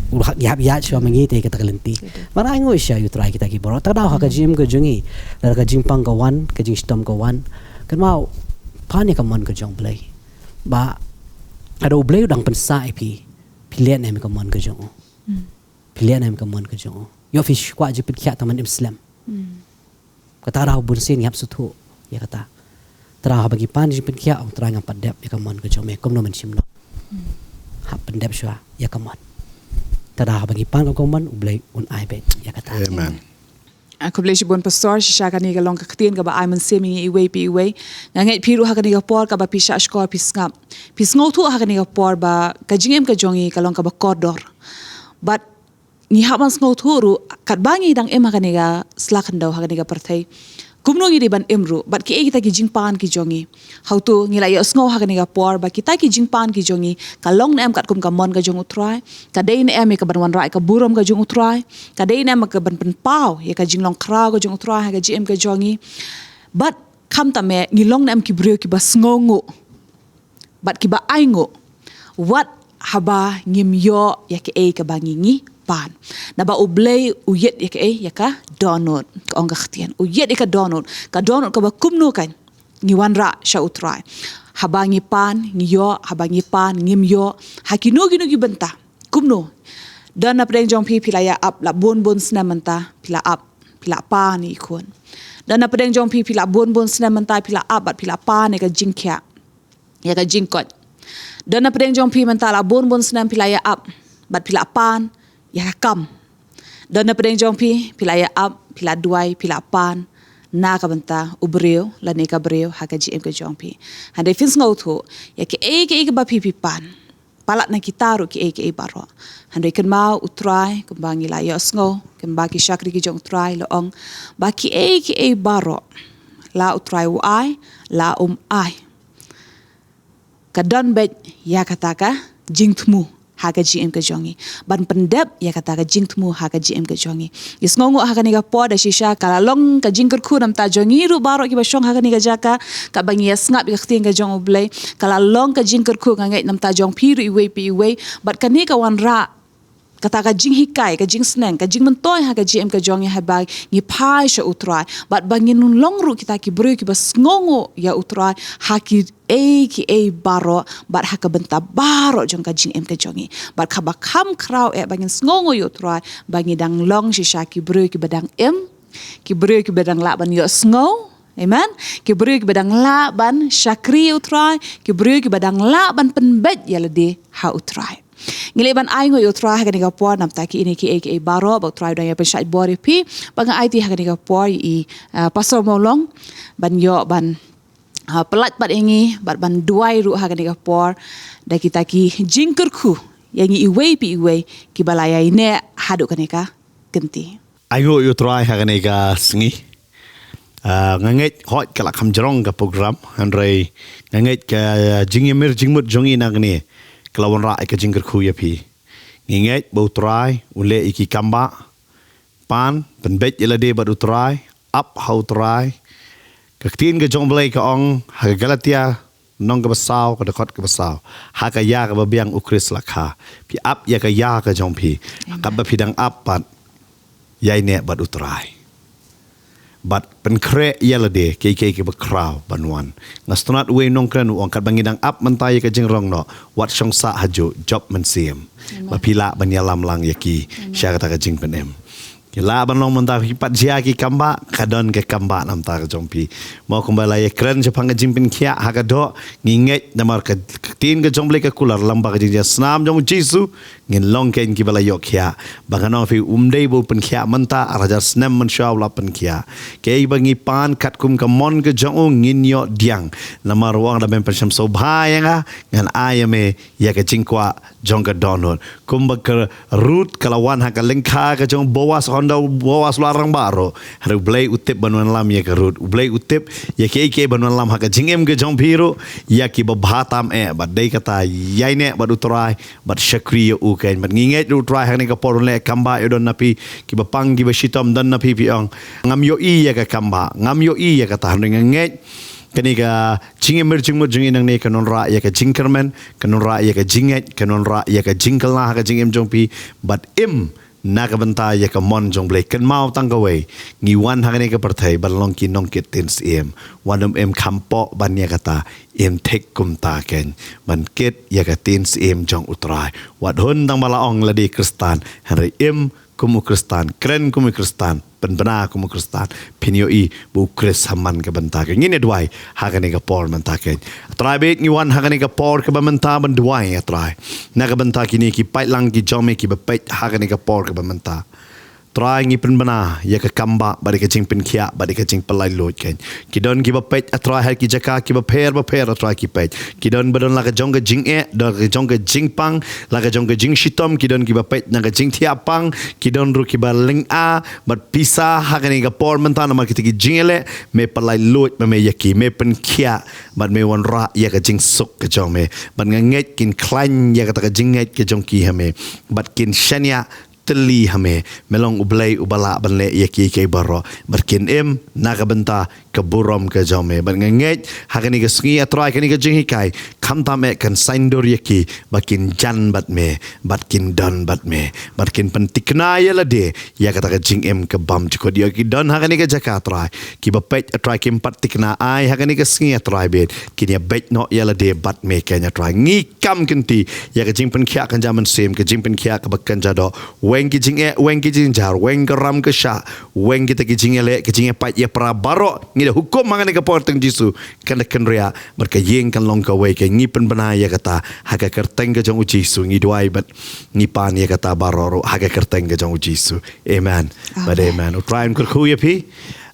U hap ïa, ïa shuwa ma ngi te kata ka lynti. Bad ainguh shisha ïa U Trai kita ki baroh. Te ka daw ha ka jingim ka jong ngi, lada ka jingpang ka wan, ka jingshitom ka wan, kynmaw, pan ïa ka mon ka jong U Blei. Ba lada U Blei u dang pynsah ïa phi, phi leh ne em ïa ka mon ka jong u. Phi leh ne em ïa ka mon ka jong u. Ïoh phi kwah jingpynkhiah tang ban im slem. Kata ka daw bun sien ngi hap sngewthuh ïa kata. Te ka daw haba ngi pan jingpynkhiah, ong Trai, ngam pat dep ïa ka mon ka jong me, kumno men shim noh. Hap pyndep shuwa ïa ka mon. Te ka daw haba ngi pan ka mon, U Blei un ai beit ïa kata. Amen. Ah, khublei shibun Pastor, shisha kane ka long ka ktien kaba ai mynsiem ïa ngi iwei pa iwei. Nga ngeit phi ruh ha kane ka por kaba phi shah shkor phi sngap, phi sngewthuh ha kane ka por ba ka jingim ka jong ngi ka long kaba kordor. Bad ngi hap ban sngewthuh ruh, katba ngi dang im ha kane ka sla khyndew, ha kane ka pyrthei, kumno ngi dei ban im ruh, bad kiei kita ki jingpan ki jong ngi. Hato ngi la ïohsngew ha kane ka por ba kita ki jingpan ki jong ngi ka long ne em katkum ka mon ka jong U Trai, ka dei ne em ïa ka ban wanrah ïa ka burom ka jong U Trai, ka dei ne em ïa ka ban pynpaw ïa ka jinglong khraw ka jong U Trai ha ka jingim ka jong ngi. Bad khamtam eh ngi long ne em ki briew kiba sngewnguh bad kiba ainguh wat haba ngim ïoh ïa kaei kaba ngi, ngi pan. Naba U Blei u ïeit ïa kaei, ïa ka dohnud. Ka ong ka ktien, u ïeit ïa ka dohnud. Ka dohnud kaba kumno kan ngi wanrah sha U Trai. Haba ngi pan ngi ïoh, haba ngi pan ngim ïoh, ha kino kino ki bynta. Kumno? Don na pdeng jong phi, phi la ïa ap la bun bun snem mynta, phi la ap, phi la pan ïa i khun. Don na pdeng jong phi, phi la bun bun snem mynta, phi la ap bad phi la pan ïa ka jingkhiah, ïa ka jingkoit. Don na pdeng jong phi mynta la bun bun snem phi la ïa ap bad phi la pan ïa ka kam. Don na pdeng jong phi, phi la ïa ap, phi la duwai, phi la pan na ka bynta u briew lane ka briew ha ka jingim ka jong phi. Hynrei phin sngewthuh ïa kiei kiei kiba phi, phi pan, palat na kita ruh kiei kiei baroh. Hynrei kynmaw U Trai, kumba ngi la ïohsngew, kumba ki shakri ki jong U Trai la ong, ba kiei kiei baroh la U Trai u ai, la um ai, ka don beit ïa kata ka jingthmu ha ka jingim ka jong ngi, ban pyndep ïa kata ka jingthmu ha ka jingim ka jong ngi. Ngi sngewnguh ha kane ka por da shisha ka la long ka jingkyrkhu namar jong ngi ruh baroh kiba shong ha kane ka jaka, kaba ngi ïa sngap ïa ka ktien ka jong U Blei, ka la long ka jingkyrkhu, nga ngeit, namar jong phi ruh iwei pa iwei. Bad kane ka wanrah kata ka jinghikai, ka jingsneng, ka jingmyntoi ha ka jingim ka jong ngi, haba ngi phai sha U Trai bad ba ngin long ruh kita ki briew kiba sngewnguh ïa U Trai ha kiei kiei baroh bad ha ka bynta baroh jong ka jingim ka jong ngi. Bad kaba kham khraw eh ba ngin sngewnguh ïa U Trai ba ngi dang long shisha ki briew kiba dang im, ki briew kiba dang lah ban ïohsngew. Amen. Ki briew kiba dang lah ban shakri ïa U Trai, ki briew kiba dang lah ban pynbeit ïa lade ha U Trai. Ngi leh ban ainguh ïa U Trai ha kane ka por namar kiei kiei kiei baroh, ba U Trai u dang ïa pynshait bor ïa phi. Ba nga aiti ha kane ka por ïa i, ah, Pastor Mawlong ban ïoh ban, ah, pynlait pat ïa ngi bad ban duwai ruh ha kane ka por da kita ki jingkyrkhu ïa ngi iwei pa iwei kiba la ïa ïaineh haduh kane ka kynti. Ainguh ïa U Trai ha kane ka sngi. Ah, nga ngeit hooid ka la kham jrong ka program, hynrei nga ngeit ka jingïamir jingmut jong ngi nangne ka la wanrah ïa ka jingkyrkhu ïa phi. Ngi ngeit ba U Trai u leh ïa ki kam ba pan, pynbeit ïa lade bad U Trai, ap ha U Trai. Ka ktien ka jong U Blei ka ong ha ka Galatia Nong kaba saw, ka dkhot kaba saw. Ha ka ïa kaba biang u Khrist la kha. Phi ap ïa ka ïa ka jong phi. Katba phi dang ap pat, ïaineh bad u Trai. Bad pynkhreh ïa lade, kiei kiei kiba khraw ban wan. Nga sngewtynnat uwei u nongkren u ong, katba ngi dang ap mynta ïa ka jingrong noh, wat shong sah hajuh, jop mynsiem. Ba phi lah ban ïalam lang ïa ki sha kata ka jingpynim. Ki lah ban long mynta phi pat jia ki kambah, ka don ka kambah namar ka jong phi. Mo kumba la ïakren shaphang ka jingpynkhiah ha ka doh, ngi ngeit namar ka ktien ka jong U Blei ka kular lyngba ka jingjia snam jong U Jisu, ngin long kein kiba la ïoh khiah. Ba ngan ong phi, um dei ba u pynkhiah mynta, ar hajar snem mynshuwa u la pynkhiah. Kiei ba ngi pan katkum ka mon ka jong u ngin ïoh pdiang. Namar u ong, lada men pynshem sngewbha ïa nga, ngan ai ïa me ïa ka jingkwah jong ka dohnud. Kumba ka Ruth ka la wan ha ka lyngkha ka jong u Boas, hynda u Boas u la rangbah ruh. Hynrei U Blei u tip ban wanlam ïa ka Ruth. U Blei u tip ïa kiei kiei ban wanlam ha ka jingim ka jong phi ruh. Ïa kiba bha tam eh, bad dei kata, ïaineh bad u Trai, bad shakri ïa u kein. Bad ngi ngeit ruh u Trai hangne ka por u leh kambah ïa u don na phi, kiba pang kiba shitom don na phi, phi ong, ngam ïohi ïa ka kambah, ngam ïohi ïa kata, hynrei nga ngeit kane ka jingim jingmut jong ngi nangne kan wanrah ïa ka jingkyrmen, kan wanrah ïa ka jingngeit, kan wanrah ïa ka jingkylla ha ka jingim jong phi. Bad im na ka bynta ïa ka mon jong U Blei. Kynmaw tang kawei, ngi wan ha kane ka pyrthei ban long ki nongkit ktien syiem. Wat nym im kham poh ban ïa kata, im thik kumta kein ban kit ïa ka ktien syiem jong u Trai. Wat hun tang ba la ong lade Khristan, hynrei im kum u Khristan, kren kum u Khristan, pynbna kum u Khristan. Phin ïohi ba u Khrist ha man ka bynta kein. Ngin ïa duwai ha kane ka por mynta kein. Trai, bad ngi wan ha kane ka por kaba mynta ban duwai, A Trai, na ka bynta kine ki paidlang ki jong me kiba peit ha kane ka por kaba mynta. Trai, ngi pynbna ïa ka kambah bad ïa ka jingpynkhiah bad ïa ka jingpynlait luid kein. Ki don kiba peit, A Trai, ha ki jaka kiba pher ba pher, A Trai, ki peit. Ki don ba don la ka jong ka jingeh, don ka jong ka jingpang, la ka jong ka jingshitom, ki don kiba peit na ka jingthiah pang, ki don ruh kiba lynga bad pisa ha kane ka por mynta namar kita ki jingïaleh. Me pynlait luid ma me ïa ki, me pynkhiah bad me wanrah ïa ka jingsuk ka jong me. Bad nga ngeit kin khlaiñ ïa kata ka jingngeit ka jong ki ha me. Bad kin shaniah tylli ha me. Me long U Blei uba lah ban leh ïa kiei kiei baroh. Bad kin im na ka bynta ka burom ka jong me. Bad nga ngeit ha kane ka sngi, A Trai, kane ka jinghikai, khamtam eh kan saiñdur ïa ki ba kin jan bad me, bad kin don bad me, bad kin pynthikna ïa lade ïa kata ka jingim ka bymjukut. Ïa ki don ha kane ka jaka, A Trai, kiba peit, A Trai, kim pat thikna, ai ha kane ka sngi, A Trai, bad kin ïa beit noh ïa lade bad me kein, A Trai. Ngi kam kynti ïa ka jingpynkhiah kynja mynsiem, ka jingpynkhiah kaba kynja doh. Weng ki jingeh, weng ki jingjynjar, weng ka ram ka shah, weng kita ki jingïaleh, ki jingïapait ïapra baroh, ngi da hukum ha kane ka por ha kyrteng Jisu, kan da kynriah, bad ka ïing kan long kawei kein. Ngi pynbna ïa kata ha ka kyrteng ka jong U Jisu, ngi duwai bad ngi pan ïa kata baroh ruh ha ka kyrteng ka jong U Jisu. Amen. Bad amen. U Trai un kyrkhu ïa phi.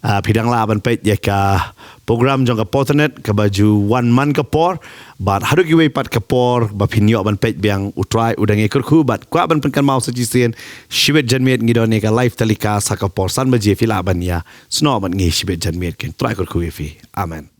Ah, phi dang lah ban peit ïa ka program jong ka Potternet kaba ju wan man ka por. Bad haduh kiwei pat ka por ba phin ïoh ban peit biang, U Trai u dang ïa kyrkhu bad kwah ban pynkynmaw sa shisien, shibit janmiet ngi don ïa ka live telecast ha ka por san baje, phi lah ban ïa snoh bad ngi shibit janmiet kein. Trai kyrkhu ïa phi. Amen.